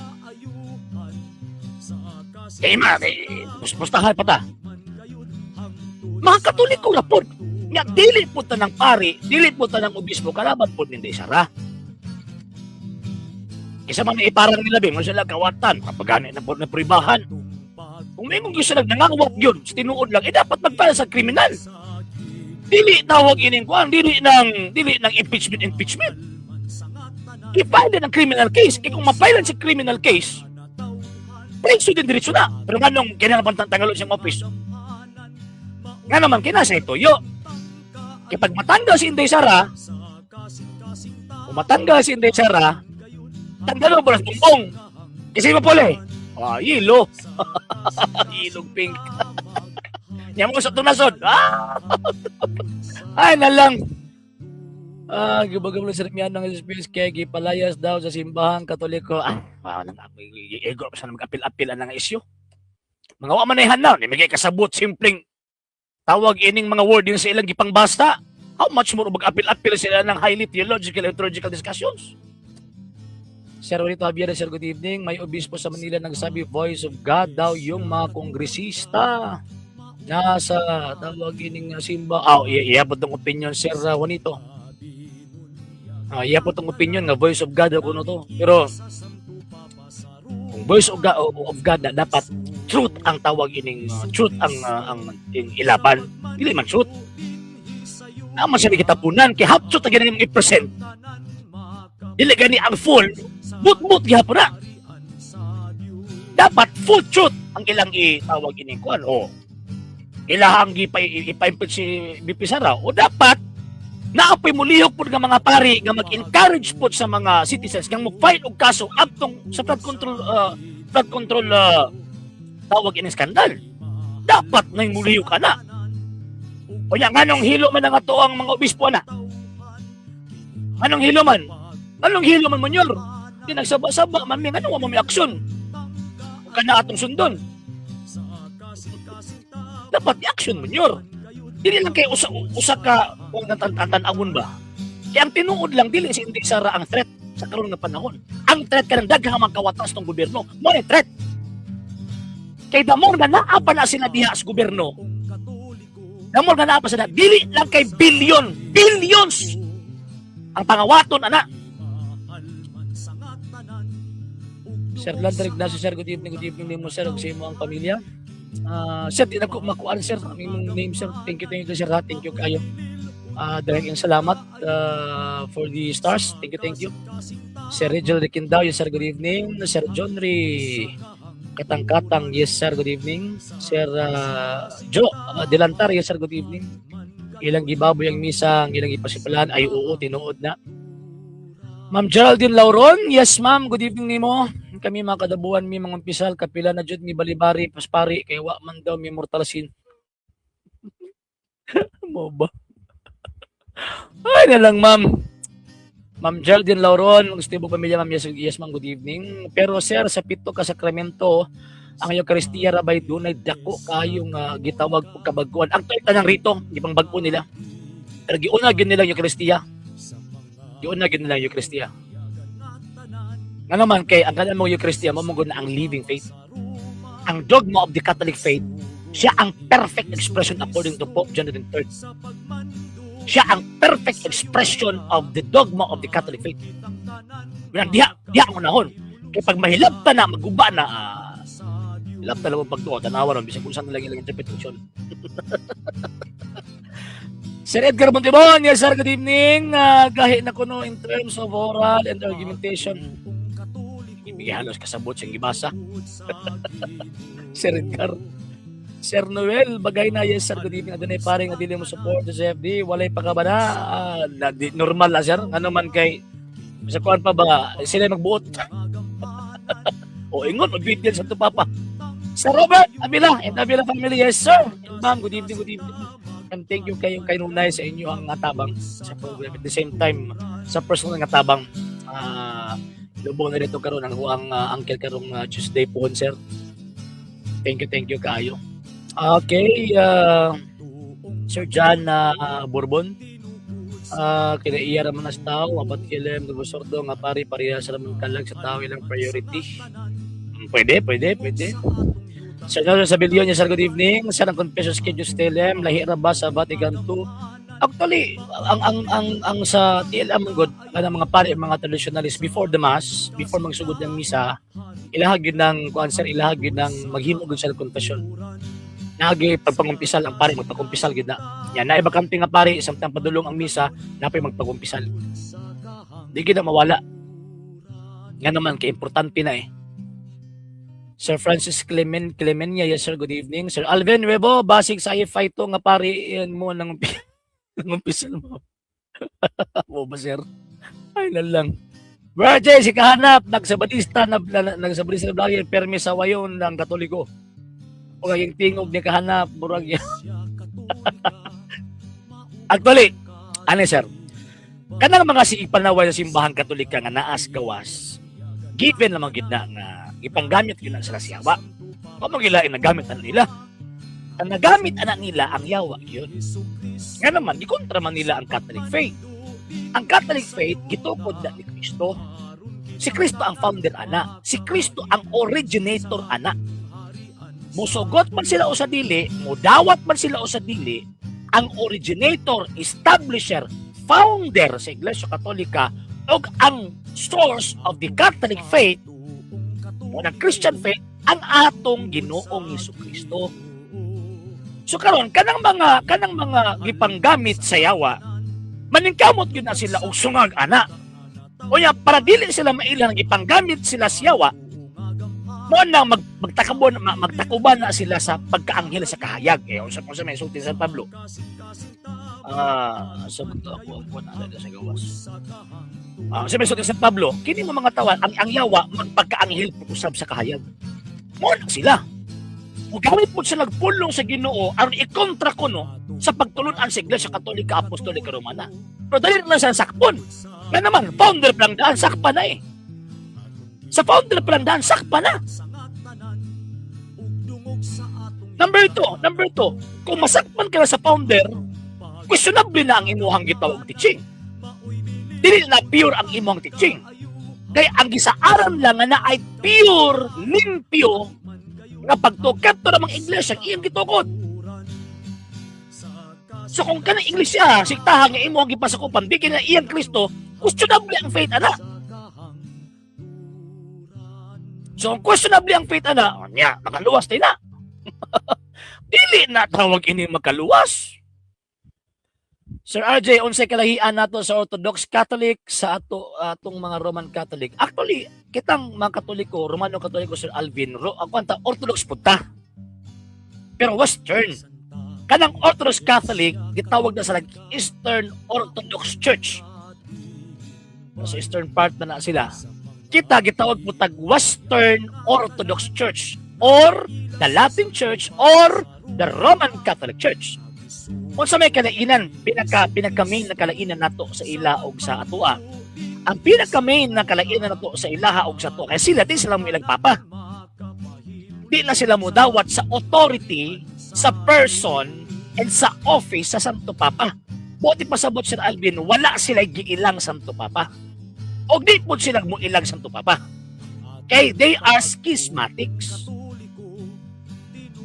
Kay ma, kay pustahan pa ta. Mga Katoliko ra pod. Nga dili po ta ng pari, dili po ta ng obispo, kalaban po ni Inday Sara. Kaysa man iparang nila ba, mo sila kawatan, kapag gani na po na pribahan. Kung may mong gusto lang nangangawat yun, sa tinuod lang, eh dapat magpala sa kriminal. Dili tawag ining kuan, dili ng impeachment impeachment. I-file din ang criminal case. Kaya kung ma-file sa criminal case, preso din diretso na. Pero nganong kinahanglan pang tanggalon siyang office? Nga naman kinasa ituyo. Kaya pag matanggal si Inday Sara, kung matanggal si Inday Sara, tanggalon mo na Bongbong. Kasi mo pala eh. Ah, yelo. Ilog pink. Nya mo sa tunasod. Ah! Ay na lang. Ah, gibagam lang sa Remiano ng SPS kay gipalayas daw sa simbahang Katoliko. Ah, wow, nang ego pa sa mag-apil-apil ang isyu. Mga wa man na, ni may kasabot simpleng tawag ining mga wording sa ilang gipangbasta. How much more mag-apil-apil sila ng highly theological and liturgical discussions? Sir Juanito Javier, sir, good evening. May obispo sa Manila nagsabi, voice of God daw yung mga kongresista nasa tawag ining simba. Ah, iya po tong opinion, Sir Juanito. Ah, iya po tong opinion nga voice of God daw kuno to. Pero kung voice of God na dapat truth ang tawag ining truth ang ing ilaban. Dili man truth. Naman siya kitapunan kay half truth ang ganang i-present. Dili gani ang full, but-but gihapon na. Dapat full truth ang ilang itawag ining kuan o ilahang ipa-impeach si VP Sara o dapat naapoy mulihok pud nga mga pari nga mag-encourage pud sa mga citizens nga mo-file og kaso abtong sa flood control tawag ini skandal. Dapat na mulihok ka na. O yan, nganong hilo man ang ato ang mga obispo na? Anong hilo man? Anong hilo man, monyor? Di nagsaba-saba man mi, nganong wa mo may aksyon? Huwag ka na atong sundon. Dapat i-action monyor. Dili lang kay usa usa ka kung tan-awon ba. Kaya ang tinuod lang dili si Inday Sara ang threat sa karon nga panahon. Ang threat kanang daghang mga kawatas ng gobyerno. Mo ni threat. Kay the more nga naa pa na sila diha sa gobyerno, the more nga naa pa sila, dili lang kay billion, billions ang pangawaton ana. Sir Lander Ignacio, sir, good evening nimo sir, ug sa imo ang pamilya. Ah, sir, di na ko makuan sir, ang imong name sir. Thank you sir, ha. Thank you kayo. Ah, daghang salamat for the stars. Thank you, thank you. Sir Rigel Riquindao, yes sir, good evening. Sir John Ray Katang-katang, yes sir, good evening. Sir Joe Delantar, yes sir, good evening. Ilang gibaboy ang misa, ang ilang ipasipalan, ay oo, tinuod na. Ma'am Geraldine Lauron, yes ma'am, good evening nimo. Kami mga kadabuan mi mga umpisal, kapila na jud mi balibari, paspari, kay wa man daw mi mortal sin. Mo ba? Ay na lang, ma'am. Ma'am Geraldine Lauron, gusto mo pamilya, ma'am, yes ma'am, good evening. Pero sir, sa pito ka sakramento, ang Eukaristiya rabay dunay dako kayong gitawag og kabag-uan. Actually tanang rito, gipang bag-o nila. Pero giuna gyud nila ang Eukaristiya. Giuna gyud nila ang Eukaristiya. Nga naman kay ang kanang mong Eukaristiya mo na ang living faith. Ang dogma of the Catholic faith, siya ang perfect expression according to Pope John III. Siya ang perfect expression of the dogma of the Catholic faith. Yan, diha, diha ang unahon. Kay pag mahilabta na, maguba na, hilabta lang ang pagtuo, tanawa ron, bisag kung saan lang ilang interpretation. Sir Edgar Montibon, yes sir, good evening. Gahi na kuno in terms of oral and argumentation. Ibigay halos kasabot siyang gibasa. Sir Edgar. Sir Noel, bagay na, yes sir, good evening. Adunay pare nga dili mo support sa CFD, walay pagkabana. Normal na, sir. Ano man kay sa kuan pa ba sila magbuot. O ingon obedient sa Papa. Sir Robert Avila and Avila family, yes sir. And ma'am, good evening, good evening. And thank you kayo kay Nunay sa inyo ang atabang sa program. At the same time, sa personal nga tabang, lubong na dito karon ang ang uncle karong Tuesday po, sir. Thank you kaayo. Okay, Sir John Bourbon. Kinaiya raman na sa tao, apat kilem, sordo nga pari pareha sa raman kalag sa tao ilang priority. Pwede, pwede, pwede. Sir Nelson Sabilion, yes sir, good evening. Sir, ang confession schedule sa TLM, lahi ra ba sa Vatican II? Actually, ang sa TLM gud, kanang mga pare, mga traditionalist, before the mass, before magsugod ng misa, ilahag yun ng kuan sir, ilahag yun ng maghimo gud sa confession. Nagi pagpangumpisal ang pare, magpagumpisal gid na. Yan, na bakante nga pare, samtang padulong ang misa, napay magpagumpisal. Di gid na mawala. Nga naman kay importante na eh. Sir Francis Clement Clemenia, yes sir, good evening. Sir Alvin Nuevo, basig sa IFI to nga pare yan mo nang nangumpisal mo. Mo ba, sir? Ay na lang. Brother si kahanap nagsabadista na, nagsabadista na vlogger permi sa wayon ng Katoliko. O yung tingog ni kahanap murag yan. Actually, ano sir? Kanang mga sige panaway sa simbahan Katolika nga naas gawas, given naman gid na nga ipanggamit gyud na sila sa yawa. Kung gilain nagamit na nila. Ang nagamit ana nila ang yawa yun. Nga naman, gikontra man nila ang Catholic faith. Ang Catholic faith, gitukod na ni Kristo. Si Kristo ang founder ana. Si Kristo ang originator ana. Musugot man sila o sa dili, mudawat man sila o sa dili, ang originator, establisher, founder sa Iglesia Katolika ug ang source of the Catholic faith o ng Christian faith ang atong Ginoong Kristo. So karon kanang mga gipanggamit sa yawa, maningkamot gyud na sila og sungag ana. Unya para dili sila mailan gipanggamit sila sa yawa, mo na magtakuban na sila sa pagkaanghel sa kahayag. Eh unsa may sulti San Pablo? Sa to ako ako na sa gawas. Sa may sulti San Pablo, kini mo mga tawan ang yawa magpagkaanghel usab sa kahayag. Mo na sila. Mugamit po sila nagpulong sa Ginoo aron ikontra kuno sa pagtulun-an sa Iglesia Katolika Apostolika Romana. Pero dali na lang sa sakpon. Nga naman, founder pa lang daan, sakpa na eh. Sa founder pa lang daan, sakpa na. Number two, kung masakpan ka na sa founder, questionable na ang imuhang gitawag teaching. Dili na pure ang imong teaching. Kay ang gisaaran lang nga na ay pure, limpyo, nga pagtukad to namang iglesia, iyang gitukod. So kung kanang iglesia, siktahan nga imo ang gipasakupan, bigyan na iyang Kristo, questionable ang faith ana. So kung questionable ang faith ana, nya, makaluwas tayo na. Dili na tawag ini makaluwas. Sir RJ, unsay kalahian nato sa Orthodox Catholic sa ato atong mga Roman Catholic? Actually, kitang mga Katoliko, Romano Katoliko, Sir Alvin, ang kwanta Orthodox pud ta. Pero Western. Kanang Orthodox Catholic gitawag na sa Eastern Orthodox Church. Sa eastern part na na sila. Kita gitawag po tag Western Orthodox Church or the Latin Church or the Roman Catholic Church. Unsa may kalainan, pinaka main na kalainan nato sa ila og sa atoa? Ang pinaka main na kalainan nato sa ilaha og sa atoa kay sila di sila mo ilang papa. Di na sila modawat sa authority, sa person and sa office sa Santo Papa. Buti pasabot, Sir Alvin, wala sila giilang Santo Papa. Og di po sila mo ilang Santo Papa. Kay they are schismatics.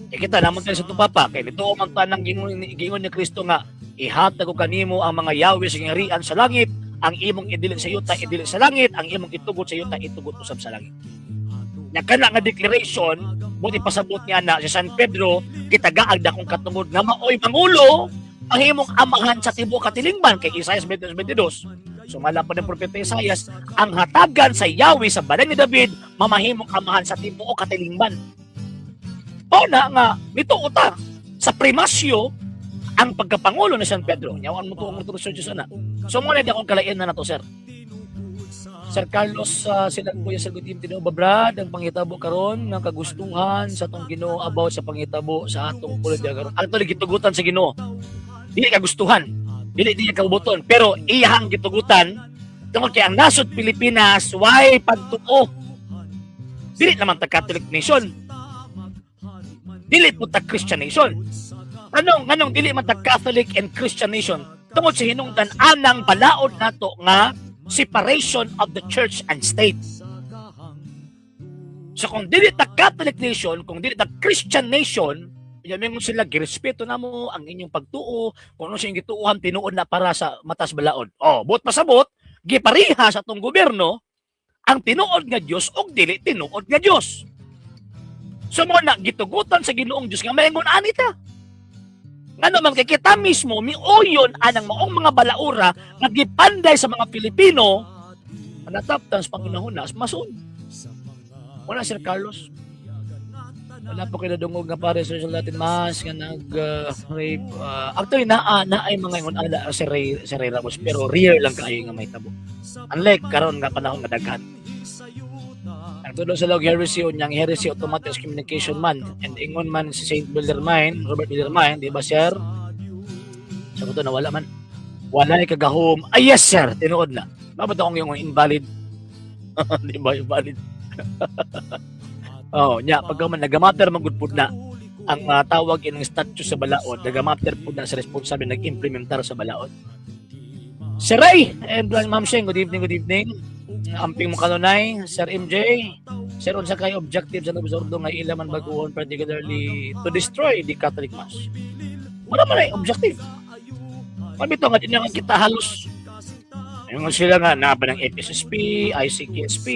Eh kita naman tayo sa Santo Papa, kay nito man tanang gingon ni Kristo nga Ihatag ko kanimo ang mga yawi sa gingharian sa langit, ang imong idili sa yuta, idili sa langit, ang imong itugot sa yuta, itugot usab sa langit. Nya kana nga declaration, buti pasabot niya na si San Pedro, gitagaag dakong katungod nga maoy pangulo ang imong amahan sa tibuok katilingban kay Isaias 22:22. Sumala pa ng propeta Isaias, ang hatagan sa Yahweh sa balay ni David, mamahimong amahan sa tibuok katilingban. O na nga, mituo ta sa primasyo ang pagkapangulo ni San Pedro. Nyawan mo tuong mo sa Diyos na. So mao na di akong kalain na nato, sir. Sir Carlos, sila po yung, sir, good evening. Tinuod ba, Brad, ang panghitabo karon ng kagustuhan sa atong Ginoo about sa panghitabo sa atong pulod karon? Actually, gitugutan sa Ginoo. Dili kagustuhan. Dili di kabuton, pero iyahang gitugutan tungod kay ang nasod Pilipinas way pagtuo. Dili naman ta Catholic nation. Dili po ta Christian nation. Anong dili man ta Catholic and Christian nation? Tungod sa hinungdan anang balaod nato nga separation of the church and state. So kung dili ta Catholic nation, kung dili ta Christian nation, yamingon sila, girespeto namo ang inyong pagtuo, kung ano siyang gituohan, tinuod na para sa matas balaod. Oh, buot pasabot, gipariha sa atong gobyerno ang tinuod nga Dios ug dili tinuod nga Dios. So mao na gitugutan sa Ginoong Dios nga maingon ani ta. Ngano man kay kita mismo miuyon anang maong mga balaura nga gipanday sa mga Pilipino nataptan sa pangunahon na masun. Wala, Sir Carlos. Wala po kayo nadungog nga pare sa Latin Mass nga nag rape. Actually naa na ay mga ingon ala si Ray Ramos, pero rare lang kaayo nga mahitabo. Unlike karon nga panahon nga daghan. Ang tulo sa log heresy, unyang heresy automatic excommunication man, and ingon man si Saint Bellarmine, Robert Bellarmine, di ba, sir? Sa ko to nawala man. Walay kagahom. Ay, yes, sir, tinuod na. Mabot akong yung invalid. Di ba invalid? Oh, nya pagka man nagamatter man gud pud na ang tawag ining statute sa balaod, nagamatter pud na sa responsable nag-implementar sa balaod. Sir Ray and Ma'am Sheng, good evening, good evening. Amping mo kanunay, Sir MJ. Sir, unsa kay objective sa Novus Ordo nga ila man baguhon, particularly to destroy the Catholic Mass? Wala man ay objective. Kami to nga din nga kita halos. Yung sila nga naa ba ng FSSP, ICKSP.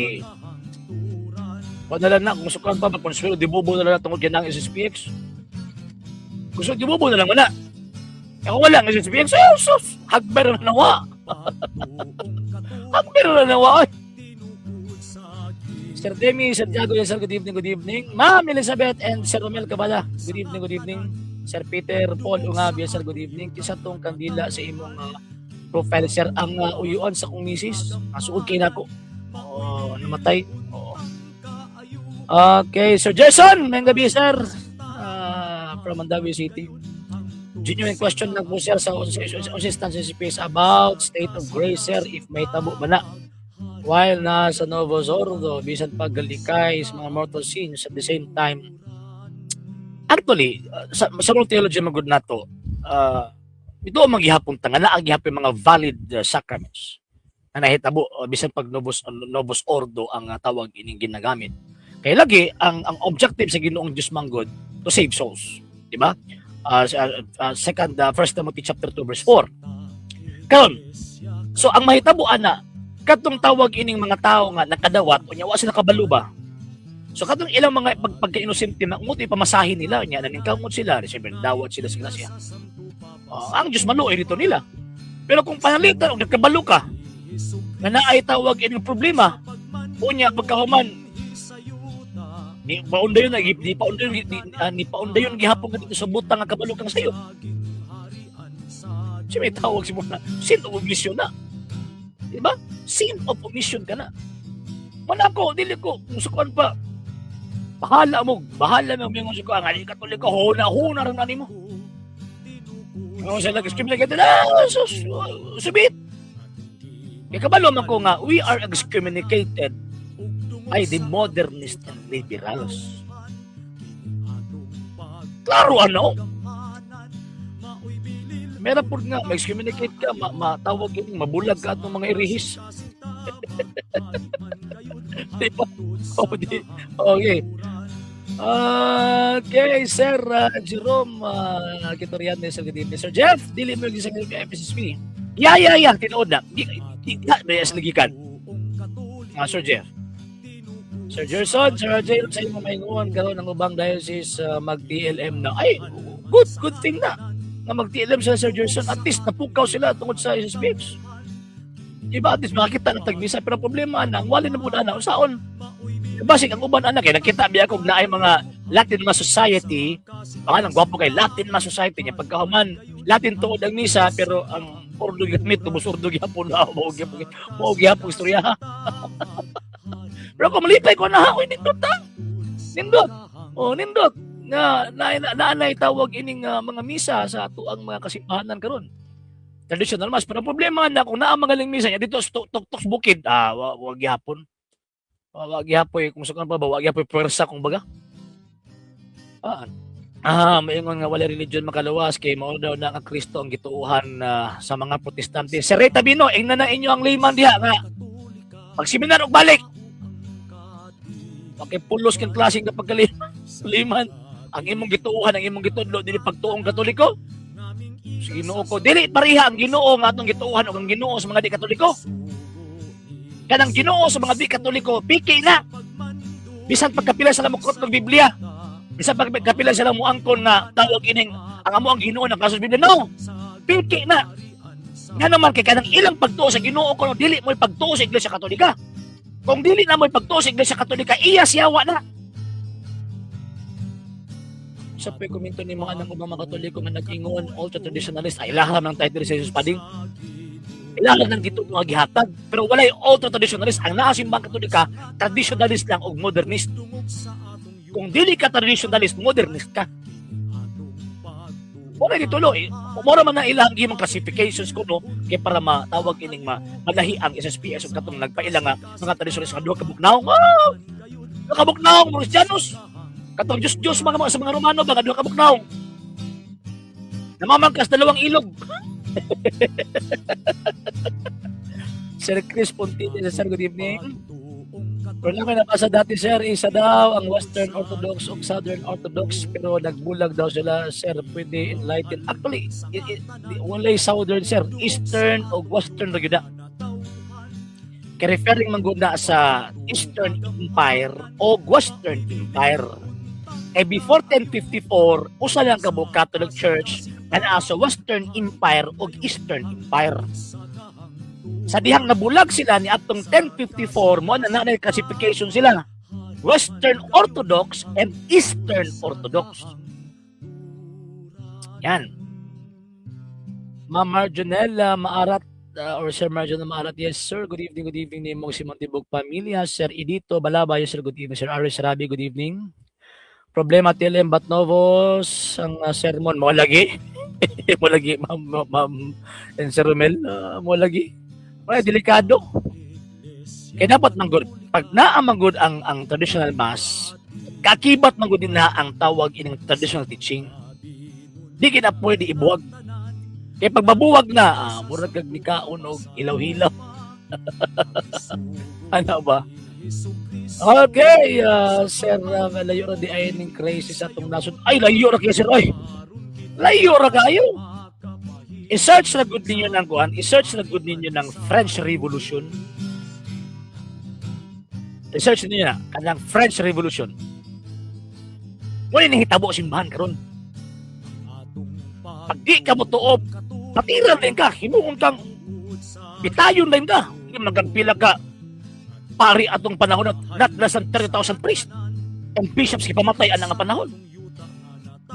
Wala na lang na, kung sukan pa, magkonsuelo, di bubo na lang tungod kay ng SSPX. Gusto, di bubo na lang, wala. Eh, kung wala ang SSPX, eh, sus, hagber na nawa. Hagber na nawa. Ay. Sir Demi, Sir Jago, yes, sir, good evening, good evening. Ma'am Elizabeth and Sir Romel Cabala, good evening, good evening. Sir Peter Paul Ungabi, yes, sir, good evening. Kisa tong kandila sa imong profile, sir, ang uyuan sa kong misis. Nasuod kay nako. Oh, namatay. Oo. Okay, Sir Jason, may gabi, sir. From Mandaue City. Genuine question lang po, sir, sa instance space about state of grace, sir, if may tabo ba na while nasa Novus Ordo, bisan paggalikay sa mga mortal sins at the same time. Actually, sa mga theology magud nato, ito ang maghihapon ta nga naa gihapon mga valid sacraments na nahitabo bisan pag Novus Ordo ang tawag ining ginagamit. Kay lagi ang objective sa Ginoong Dios manggod to save souls, di ba? Second First Timothy chapter 2 verse 4. Karon, so ang mahitabo ana katong tawag ining mga tao nga nakadawat unya wa sila kabalo ba. So katong ilang mga pagka-inosente na umuti pamasahin nila nya naningkamot sila, siyempre dawat sila sa grasya. Ang Diyos maluoy dito nila. Pero kung panalitan og nagkabalo ka nga naay tawag ining problema unya pagkahuman ni paundayon na di paundayon di, ni paundayon gihapon ka dito sa butang nga kabalo kang sayo. Siya may tawag si na sin of omission na. Di ba? Sin of omission ka na. Wala ko, dili ko, kung sukuan pa, bahala mo, bahala mo, mingon sukuan, ang ali Katoliko, huna, huna rin nani mo. Ang sila excommunicated, ah, sus, subit. Kaya kabalo man ko nga, we are excommunicated by the modernist and liberals. Klaro ano? Meron po nga, ma-excommunicate ka, matawag yun, mabulag ka at ng mga irihis. Di ba? Oh, di. Okay. Okay, Sir Jerome Kitorian, sir, good evening. Sir Jeff, dili mo yung sa FSSP. Yeah, tinuod na. Di, di, di, di, sa nagikan. Ah, Sir Jeff. Sir Gerson, Sir RJ, sa imong maingon karon ang ubang diocese mag-TLM na. Ay, good, good thing na nga mag-TLM sila, Sir Gerson. At least napukaw sila tungod sa SSPX. Iba, at least makakita ng tagmisa, pero problema na, ang wali na po na, usaon. Basig ang uban ana kay nakita biya kog naay mga Latin Mass Society, baka nang gwapo kay Latin Mass Society niya pagkahuman Latin tuod ang misa pero ang ordo gamit tubos ordo gyapon na mao gyapon istorya ha. Pero kung malipay ko na ako, nindot ta. Nindot. Oh, nindot nga na na, na, na tawag ining mga misa sa atuang mga kasimbahanan karon. Traditional mass, pero problema na kung naa magaling misa niya dito sa tuktok bukid, ah, wa gyapon. Wa gyapon kung sa pa ba, wa gyapon pwersa kung baga. Ah, maingon nga wala religion makaluwas kay mao daw na ang Kristo ang gituohan sa mga Protestante. Sir Ray Tabino, ingna na inyo ang layman diha nga pag seminar og balik. Okay, pulos kang klaseng kapag layman. Ang imong gituohan, ang imong gitudlo dili pagtuong Katoliko. Sa Ginoo ko, dili pareha ang Ginoo nga atong gituohan ug ang Ginoo sa mga di Katoliko. Kanang Ginoo sa mga di Katoliko, piki na. Bisan pagkapila sila mo ng Biblia, bisan pagkapila sila mo angkon nga tawag ining ang amo ang Ginoo ng kasos Biblia. No. Piki na. Nga naman kay kanang ilang pagtuo sa Ginoo ko, dili mo pagtuo sa Iglesia Katolika. Kung dili na mo pagtuo sa Iglesia Katolika, iya siyawa na. Sa pa komento ni mga anang ubang mga Katoliko nga nag-ingon ultra traditionalist ay ilaha ng title sa Jesus Pading. Ilaha ng gito nga gihatag pero walay ultra traditionalist ang naa simbang Katolika, traditionalist lang og modernist. Kung dili ka traditionalist, modernist ka. Wala dito eh. Mura man na ilang gimong classifications kuno kay para matawag ining ma malahi ang SSPS ug katong nagpaila nga mga traditionalist nga duha ka bugnaw. Wow! Duha ka bugnaw, mga Kristiyanos. Katong Diyos Diyos mga sa mga Romano ba nga duha ka bugnaw. Namamangkas dalawang ilog. Sir Chris Pontini, sir, good evening. Pero na nabasa dati, sir, isa daw ang Western Orthodox o Southern Orthodox pero nagbulag daw sila, sir, pwede enlighten. Actually, walay Southern, sir, Eastern o Western ra gyud na. Kay referring man gud na sa Eastern Empire o Western Empire. Eh before 1054, usa lang ka buok Catholic Church nga naa sa Western Empire o Eastern Empire. Sa dihang nabulag sila ni atong 1054, mo na na classification sila. Western Orthodox and Eastern Orthodox. Yan. Ma'am Marjonella Maarat or Sir Marjonella Maarat. Yes, sir. Good evening ni si Montibog Pamilya. Sir Edito Balaba. Yes, sir. Good evening. Sir Aris Sarabi, good evening. Problema TLM Batnovos ang sermon mo lagi. Mo lagi, ma'am, ma'am and Sir Romel, mo lagi. Wala delikado. Kaya dapat manggod pag naa manggod ang traditional mass, kakibat manggod din na ang tawag ining traditional teaching. Di gid na pwede ibuwag. Kaya pag mabuwag na, murag kag nikaon og hilaw-hilaw. Ano ba? Okay, sir, layo ra di ay ning crazy sa atong nasod. Ay, layo ra kayo, sir. Ay, layo ra kayo. I-search na good ninyo ng kuan, i-search na good ninyo ng French Revolution. I-search ninyo na kanang French Revolution. Wala ni hitabo simbahan karon. Pag di ka mo tuob, patiran din ka, himuon kang bitayon din ka. Hindi magagpila ka pari atong panahon na not less than 30,000 priests and bishops gipamatay ang nga panahon.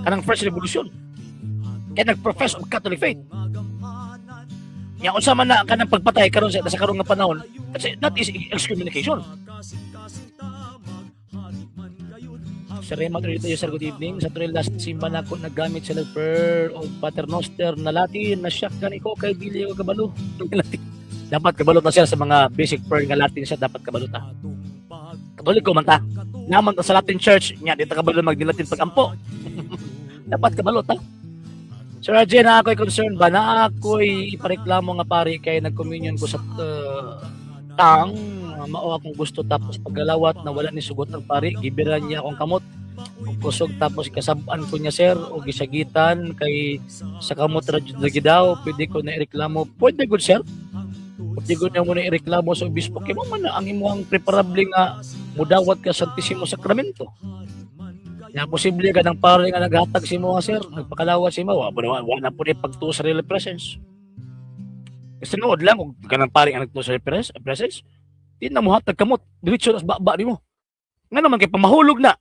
Kanang French Revolution. Kaya nag-profess of Catholic faith. Nya unsa man na kanang pagpatay karon sa karon nga panahon, kasi that is excommunication. Sir Rema Trujillo, sir, good evening. Sa trail last simba na ako naggamit sila prayer o Paternoster na Latin. Na-shock gani ko kay dili ko kabalo. Latin. Dapat kabalo ta siya sa mga basic prayer nga Latin siya, dapat kabalo ta. Katoliko man ta. Naman ta sa Latin Church, nya di ta kabalo magdilatin pag-ampo. Dapat kabalo ta. Sir RJ, na ako'y concern ba? Na ako'y ipareklamo nga pare kay nag-communion ko sa tang mao akong gusto tapos paggalawat na wala ni sugot ang pare, gibiran niya akong kamot. Ug kusog, tapos kasab-an ko niya, sir, og gisagitan kay sa kamot ra jud lagi daw. Pwede ko na ireklamo? Pwede gud, sir. Pwede gud na mo na ireklamo sa obispo kay mo man na ang imong preferable nga mudawat ka Santisimo Sakramento. Ya, posible ka ng pare nga naghatag si mo, sir, nagpakalawat si mo, wa wa, wa na pud pagtuo sa real presence. Kasi tinuod lang, kung kanang pare nga nagtuo sa real presence, di na mo hatag kamot, diretso na sa baba nimo. Nga naman kay pamahulog na.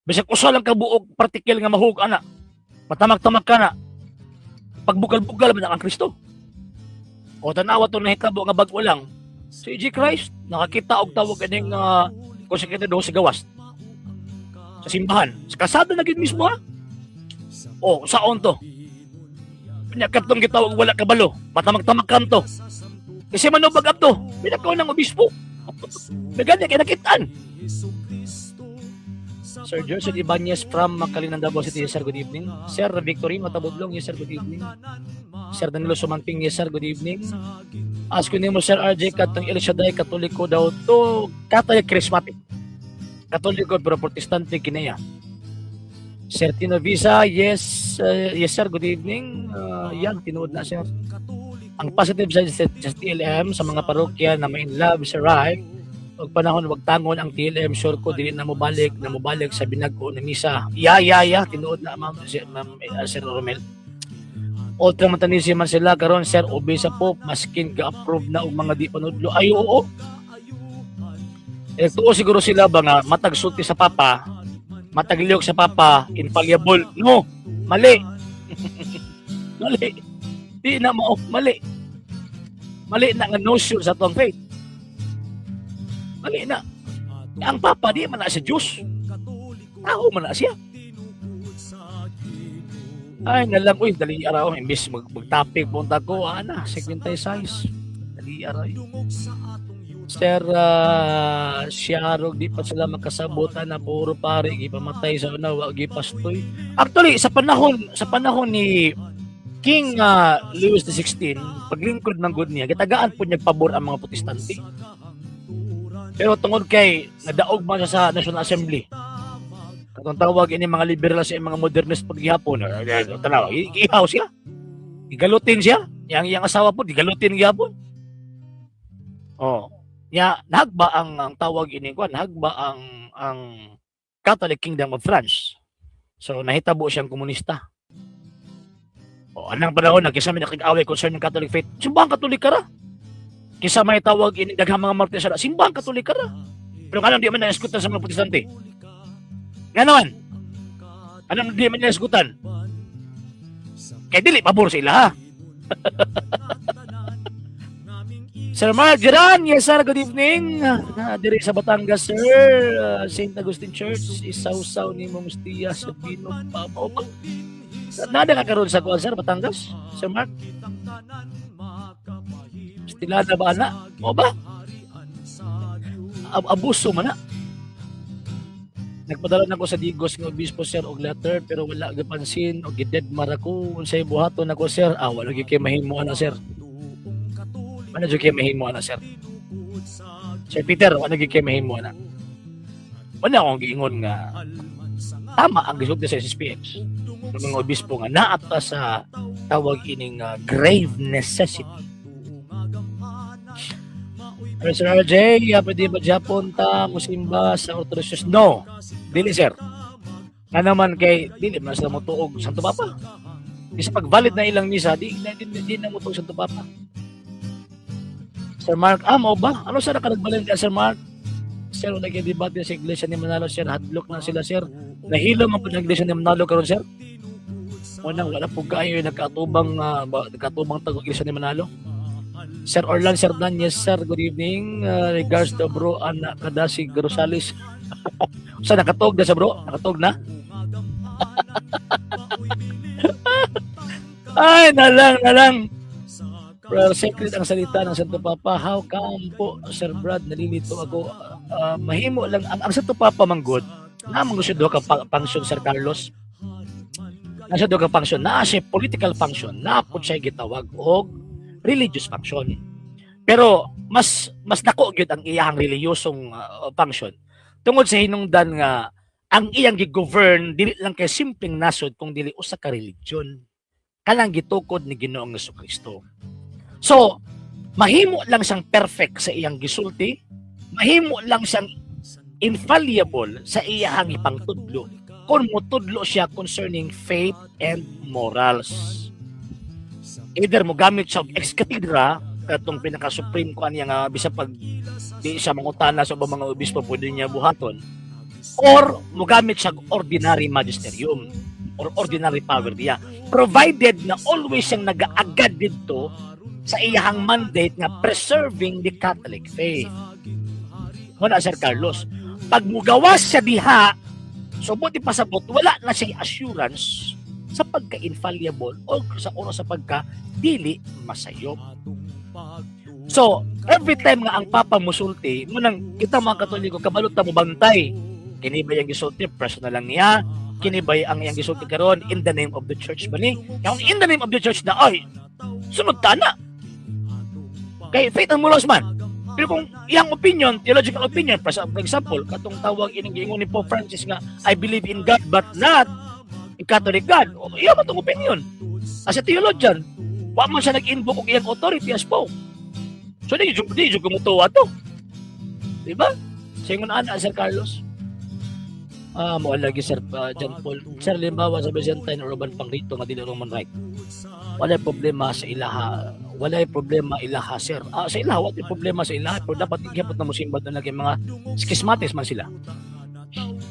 Bisag usa lang ka buok particle nga mahug ana. Matamak-tamak ka na. Pagbukal-bukal man ang Kristo. O tanawa to nahitabo nga bag-o lang. Si E.G. Christ nakakita og tawag kaning consecrated host sa gawas sa simbahan. Sa kasada na gid mismo, ha. O saon to? Nya katong gitawag wala kabalo, matamak-tamak kanto. Kasi manubag ato, pinakaw ng obispo. Naganya kay nakitaan. Sir Joseph Ibanez from Macalinan, Davao City. Yes, sir, good evening. Sir Victorino Tabudlong, yes, sir, good evening. Sir Danilo Sumanting, yes, sir, good evening. Ask ko nimo, Sir RJ, katong El Shaddai, Katoliko daw to, Catholic Charismatic. Katoliko pero Protestante kinaya. Sir Tino Visa, yes, yes sir, good evening. Yan, tinuod na, sir. Ang positive side sa TLM sa mga parokya na may in love sa right, og panahon wag tangon ang TLM, sure ko dili na mobalik sa binag-o na misa. Yeah, tinuod na, ma'am, si, ma'am, Sir Romel. Ultramontanism man sila karon, sir, obey sa Pope maskin ga-approve na og mga di panudlo. Ay, oo. Eh, tuo siguro sila ba nga matag sulti sa Papa, matag lihok sa Papa, infallible. No, mali. Mali. Di na mao, mali. Mali na nga notion sa atong faith. Mali na. Ang Papa di man na siya Diyos. Tao man na siya. Ay, nalang, uy, dali araw, imbis mag-topic, punta ko, ana, 56. Dali araw. Sir, Siarog, di pa sila makasabutan na puro pare, gipamatay sa una, wa gipastoy. Actually, sa panahon ni King Louis XVI, paglingkod ng good niya, gitagaan po niya pabor ang mga Protestante. Pero tungod kay nadaog man siya sa National Assembly, katong tawag ini mga liberal sa mga modernist paghihapon, tanaw, giihaw siya. Gigalutin siya. Yang iyang asawa po, gigalutin gihapon. Oh. Ya, nahagba ang tawag ini kwan, nahagba ang Catholic Kingdom of France. So nahitabo siyang komunista. O, anang panahon na kisa may nakig-away concerning Catholic faith, simbahang Katolika ra. Kisa may tawag ini daghang mga martir sa simbahang Katolika ra. Pero kanang di man naeskutan sa mga Protestante? Nga naman, anong di man naeskutan? Kay dili pabor sa ila, ha. Sir Mark Geran, yes sir, good evening. Diri sa Batangas, sir. St. Augustine Church, isawsaw ni mong tiya sa Bino Papa. Nada ka karon sa kuan, sir, Batangas? Sir Mark? Stilada ba ana? O ba? Abuso man na. Nagpadala na ko sa Digos nga obispo, sir, og letter pero wala gipansin og gidedmar ako. Unsay buhaton nako, sir? Ah, wala gyud kay mahimo ana, sir. Wala gyud kay mahimo ana, sir. Sir Peter, wala gyud kay mahimo ana. Wala akong giingon nga tama ang gisulti sa SSPX ng mga obispo nga naata sa tawag ining grave necessity. Pero Sir RJ, pwede ba Japon ta musimba sa Orthodox Church? No. Dili, sir. Nga naman kay dili man sila motuog Santo Papa. Di sa pag-valid na ilang misa, di na motuog Santo Papa. Sir Mark, ah, mao ba? Ano sa ka nagbalin ka, Sir Mark? Sir, wala gyud debate sa iglesia ni Manalo, sir. Hadlok na sila, sir. Nahilo man pud ang iglesia ni Manalo karon, sir. Wala, wala po kayo nagkaatubang tag iglesia ni Manalo. Sir Orlan, Sir Dan, yes sir, good evening. Regards to bro, Ana Kadasig Rosales. Sa nakatog na sa bro? Nakatog na? Ay, nalang, nalang. Pero secret ang salita ng Santo Papa. How come po, Sir Brad, nalilito ako. Mahimo lang, ang Santo Papa manggod, namang siya duha ka function, Sir Carlos. Nasa duha ka function, naa siya political function, naa po siya gitawag og religious function. Pero mas mas dako gyud ang iyahang reliyosong function tungod sa hinungdan nga Ang iyang gi-govern dili lang kay simpleng nasod kung dili usa ka religion kanang gitukod ni Ginoong Kristo. So, mahimo lang siyang perfect sa iyang gisulti, mahimo lang siyang infallible sa iyahang ipangtudlo kung mutudlo siya concerning faith and morals. Either mo gamit siya og ex cathedra, katong pinaka supreme ko niya nga bisa pag di siya mangutana sa ubang mga obispo, pwede niya buhaton, or mogamit siya og ordinary magisterium or ordinary power niya, provided na always siyang nagaagad didto sa iyahang mandate nga preserving the Catholic faith. Muna, Sir Carlos, pag mugawas siya diha, so buti pasabot, wala na siya assurance sa pagka-infallible o sa oras sa pagka dili masayop. So, every time nga ang Papa musulti, munang kita mga Katoliko kabalo ta mo bantay. Kini ba yung gisulti personal lang niya? Kini ba ang iyang gisulti karon in the name of the church ba ni? Kung in the name of the church na, ay, sunod ta na. Kay faith and morals man. Pero kung iyang opinion, theological opinion, for example, katong tawag ining giingon ni Pope Francis nga, "I believe in God but not in Catholic God." O, iya man tong opinion. As a theologian, wa man siya nag-invoke og iyang authority as Pope. So di jud kumutuwa to. Di ba? Singon ana, Sir Carlos. Ah, mo lagi, Sir John Paul. Sir, limbawa sa Byzantine or uban pang rito nga dili Roman Rite. Walay problema sa ilaha. Walay problema ilaha, sir. Ah, sa ilaha walay problema sa ilaha, pero dapat gihapon na mosimba na kay mga schismatics man sila.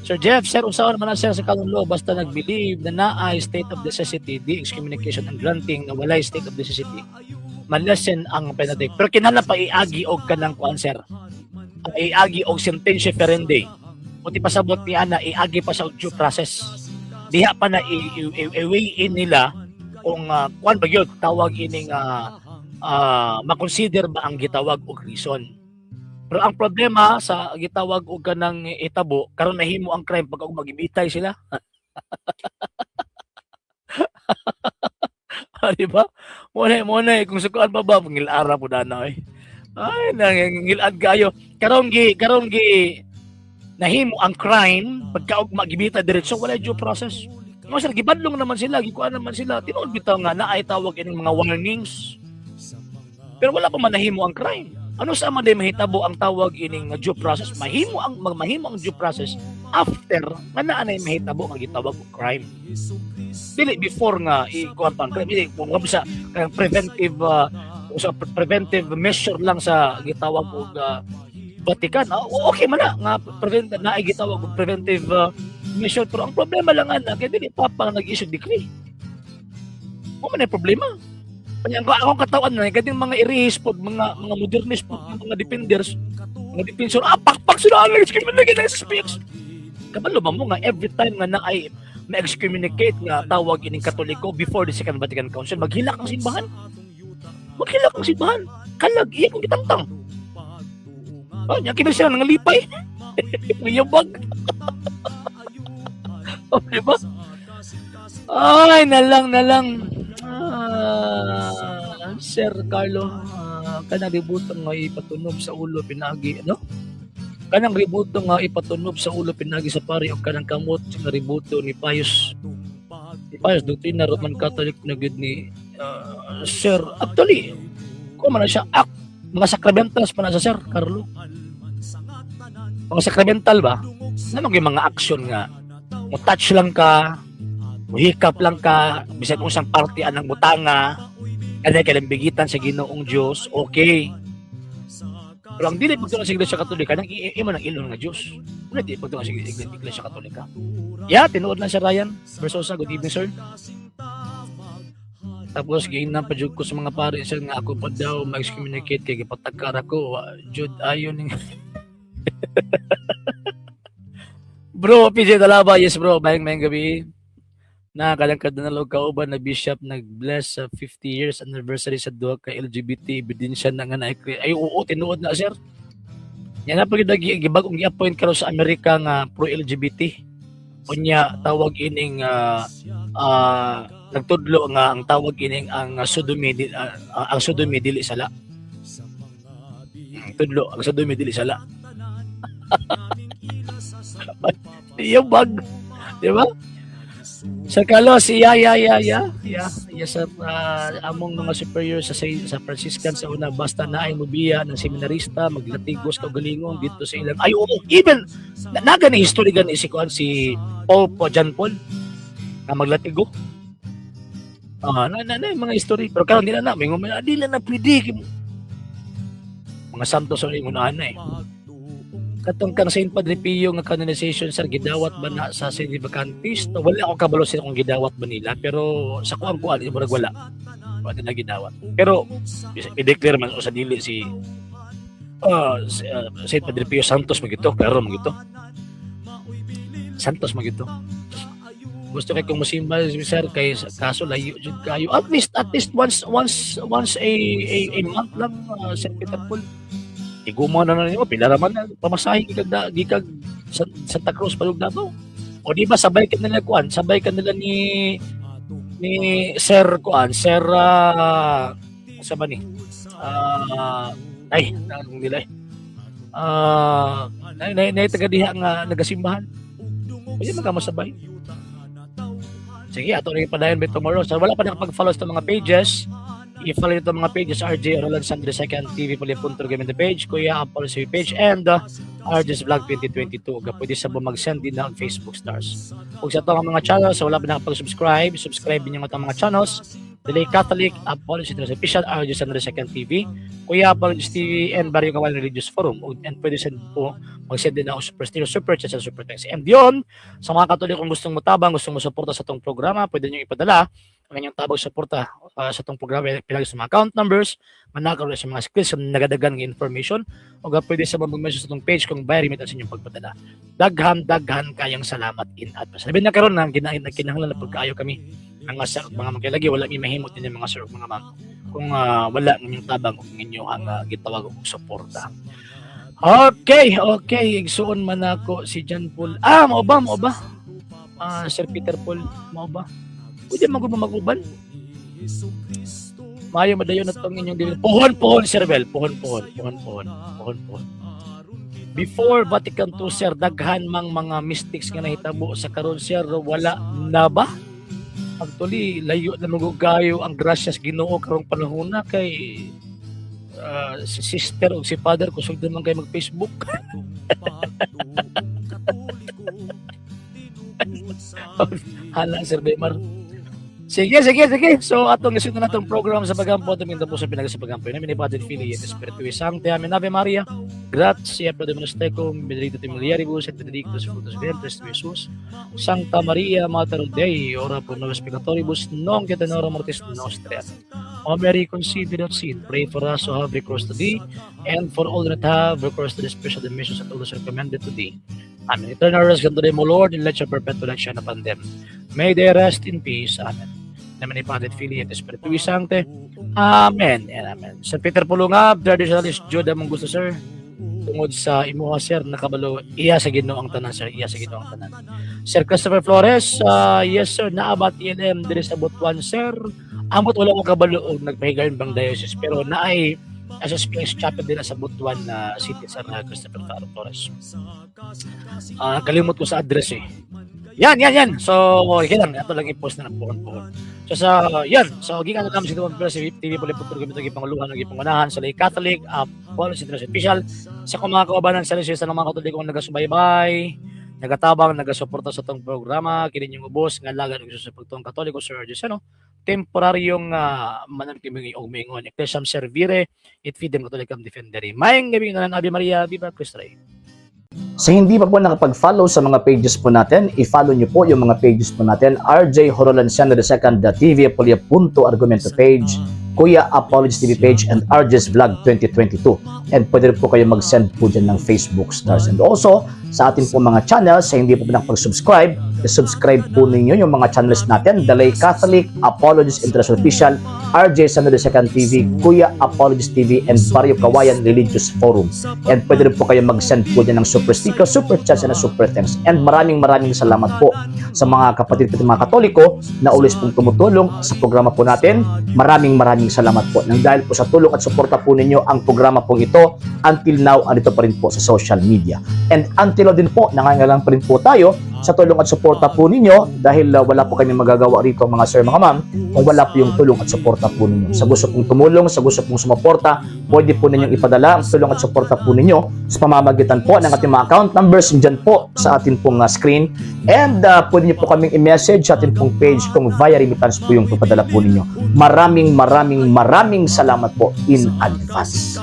Sir Jeff, sir, unsaon man na, sir, sa canon law? Basta nag-believe na naay state of necessity, di excommunication and granting na walay state of necessity, ma-lessen ang penalty. Pero kinahanglan pa iagi og kanang kuan, sir. Iagi og sententia ferendae. Buti pasabot ni ana, iagi pa sa due process. Diha pa na i-weigh in nila kung kuan ba gyud tawag ining makonsider ba ang gitawag og reason. Pero ang problema sa gitawag og kanang itabo karon, nahimo ang crime pag og magibitay sila. Di ba? Mo na kung sukuan pa ba ngil-ara po na oy. Ay, nangilad kayo. Karon gi nahimo ang crime pagka og magibita diretso, wala due process. Mo sir, gibadlong naman sila, gikuan naman sila. Tinuod bitaw nga naay tawag ining mga warnings. Pero wala pa man nahimo ang crime. Ano sa man day mahitabo ang tawag ining due process? Mahimo ang due process after nga naa nay mahitabo nga gitawag og crime. Dili before nga ikuan pa ang crime. Dili kung sa kanang preventive sa preventive measure lang sa gitawag og Vatican. Ah, okay man na nga prevent na ay gitawag og preventive measure, pero ang problema lang ana kay dili pa pa nag-issue decree. Mo man ay problema. Kanya ang akong katawan na kading mga erase pod, mga modernist pod, mga defenders, mga defensor, ah, pakpak sila ang excommunicate ng speaks. Kabalo ba mo nga every time nga naay ma-excommunicate nga tawag ining Katoliko before the Second Vatican Council, maghilak ang simbahan? Maghilak ang simbahan. Kalag, iya kong gitangtang. Oh, nya kini sila nangalipay. Mayabag. Oh, di ba? Ay, nalang, nalang. Ah, Sir Carlo, kanang ributo nga ipatunob sa ulo pinagi, ano? Kanang ributo nga ipatunob sa ulo pinagi sa pari o kanang kamot nga ributo ni Pius. Ni Pius, doktrina Roman Catholic na gud ni Sir. Actually, kung man na siya, mga sacramentals pa na sa Sir Carlo. Mga sacramental ba? Ano yung mga action nga mo touch lang ka, muhikap lang ka, bisan unsang parte anang butanga, kanay kalambigitan sa Ginoong Dios, okay. Pero ang dili pagtuon sa Iglesia Katolika, nang imo nang ilon nga Dios. Wala di pagtuon sa Iglesia Katolika. Yeah, tinuod lang si Ryan Versosa, good evening, sir. Tapos giingnan pa jud ko sa mga pare, sir, nga ako pa daw ma-excommunicate kay gipatagkar ako. Wa jud ayon ning Bro, PJ Talaba, yes bro, bayang mayang gabi. Na kalangkad na nalog kauban na bishop nag-bless sa 50 years anniversary sa duha ka LGBT, ebidensya na nga na ay oo, tinuod na, sir. Yan na pag gibag-ong gi-appoint karon sa Amerika nga pro LGBT. Unya tawag ining nagtudlo nga ang tawag ining ang sodomy dili sala. Tudlo ang sodomy dili sala. Yabag. Di ba? Sir Carlos, yeah. Yes, sir. Among mga superior sa Franciscan sa una, basta na ay mubiya ng seminarista, maglatigos kaugalingon dito sa ilang. Ay, oo, even, na gani history gani si kuan, si Paul po, John Paul, na maglatigo. Ah, na yung mga history. Pero karon di na na, may di na na pwede. Mga santo sa ingon ana eh. Katong kang Saint Padre Pio nga canonization, sir, gidawat ba na sa Sedevacantist? Wala ako kabalo sila kung gidawat ba nila, pero sa kuang kuan, murag wala. Wala na gidawat. Pero i-declare man o sa dili si Saint Padre Pio Santos magito, klaro magito. Santos magito. Gusto kay kung musimba, sir, kay kaso layo jud kayo. At least once once once a month lang, Sir Peter Paul. Iguma na na nimo, pila ra man na pamasahe gikag Santa Cruz padung Davao. O di ba sabay ka nila kuan, sabay ka nila ni Sir kuan, Sir sa ba ni? Ay, nang nila eh. Na taga diha nga nagasimbahan. Pwede man ka masabay. Sige, ato rin padayon by tomorrow. So, wala pa nakapag-follow sa mga pages. I-follow nito mga pages: RJ Roland Sandre Second TV Punto Argumento page, Kuya Apollo TV page, and RJ's Vlog 2022. Ug pwede sa mag-send din na ang Facebook stars. Ug sa atong mga channels, so wala pa nakapag-subscribe, subscribe niyo ang mga channels: Delay Catholic, Apollo Central Official, RJ Sandre Second TV, Kuya Apollo TV, and Barrio Kawayan Religious Forum. And pwede send po, mag-send din ako super sticker, super chat, at super thanks. And yun, sa mga Katolikong gustong mutabang, gustong musuporta sa atong programa, pwede nyo ipadala ang inyong tabang suporta sa atong programa pinagi sa mga account numbers, manakaroon sa mga skills sa nagadagan ng information, o pwede sa mag-message sa atong page kung via remittance inyong pagpadala. Daghan, daghan kayang salamat in advance. Sabi na karon na kinahanglan na pagkaayo kami ang sa mga magkilagi, wala mi mahimot din mga sir ug mga ma'am kung wala ang inyong tabang ug inyong ang gitawag og suporta. Okay. Igsuon man ako si John Paul. Ah, mao ba, mao ba? Ah, Sir Peter Paul, mao ba? Pwede man gud mo mag-uban. Maayo madayon na tong inyong dili. Pohon, pohon, Sir Bel. Pohon, pohon, pohon, pohon, pohon, pohon. Before Vatican II, sir, daghan mang mga mystics nga nahitabo. Sa karon, sir, wala na ba? Actually, layo na magugayo ang grasyas Ginoo karong panahon na kay si sister o si father kusog man kay mag-Facebook. Hala, Sir Bemar. Sige, sige, sige. So, atong isunod na natong program sa pagampo. Atong po sa pinag sa pagampo. In nomine Patris Filii et Spiritus Sancti. Amen. Ave Maria. Gratia plena Dominus tecum, benedicta tu in mulieribus et benedictus fructus ventris tui, Jesus. Sancta Maria, Mater Dei, ora pro nobis peccatoribus, nunc et in hora mortis nostrae. O Mary, conceived without sin, pray for us who have recourse to thee, and for all that have recourse to the special missions and all those recommended to thee. Amen. Eternal rest grant to them, O Lord, and let your perpetual light shine upon them. May they rest in peace. Amen. In nomine Patris Filii et Spiritus Sancti. Amen and amen. Sir Peter Pulungab, traditionalist Jude among gusto, sir. Tungod sa imuha, sir, nakabalo iya sa Ginoo ang tanan, sir, iya sa Ginoo ang tanan. Sir Christopher Flores, yes sir, naabat ELM diri sa Butuan, sir. Amot wala ko kabalo og nagpahigayon bang diocese, pero naay SSPX chapel din sa Butuan na City, Sir Christopher Flores. Kalimot ko sa address eh. Yan, yan, yan. So, okay lang. Ato lang i-post na ng pohon-pohon. So, sa, yan. So, gikan na namin si Duman Perez, TV Puliputro, gamit ang gipanguluhan, ang gipangulahan sa Lay Catholic, Apollo Central Official, sa kong mga kaubanan sa sa mga Katoliko ang nagasubaybay, nagatabang, nagasuporta sa itong programa, kini yung ubos, nga lagan og sa pagtuong Katoliko, Sir Jose, no? Temporaryong manantiming og mingon, Ecclesiam Servire, et Fidem Catholicam Defendere. Maayong gabi na, Ave Maria, Viva Cristo Rey. Sa hindi pa po nakapag-follow sa mga pages po natin, i-follow niyo po yung mga pages po natin: RJ Horolanciano II, TV Apolia Punto Argumento page, Kuya Apologies TV page, and RJ's Vlog 2022. And pwede rin po kayo mag-send po dyan ng Facebook stars. And also, sa atin po mga channels, sa hindi po nakapag-subscribe, i-subscribe po ninyo yung mga channels natin: Dalay Catholic, Apologies International Official, RJ Sano II TV, Kuya Apologies TV, and Barrio Kawayan Religious Forum. And pwede rin po kayo mag-send po dyan ng super sticker, super chats, and super thanks. And maraming maraming salamat po sa mga kapatid ko mga Katoliko na always pong tumutulong sa programa po natin. Maraming maraming salamat po. Nang dahil po sa tulong at suporta po ninyo, ang programa pong ito until now andito pa rin po sa social media. And until now din po, nangangailangan pa rin po tayo Sa tulong at suporta po ninyo dahil wala po kami magagawa rito, mga sir, mga ma'am, kung wala po yung tulong at suporta po ninyo. Sa gusto pong tumulong, sa gusto pong sumuporta, pwede po ninyong ipadala ang tulong at suporta po ninyo sa pamamagitan po ng ating mga account numbers dyan po sa ating pong screen. And pwede niyo po kaming i-message sa ating pong page kung via remittance po yung papadala po ninyo. Maraming maraming maraming salamat po in advance.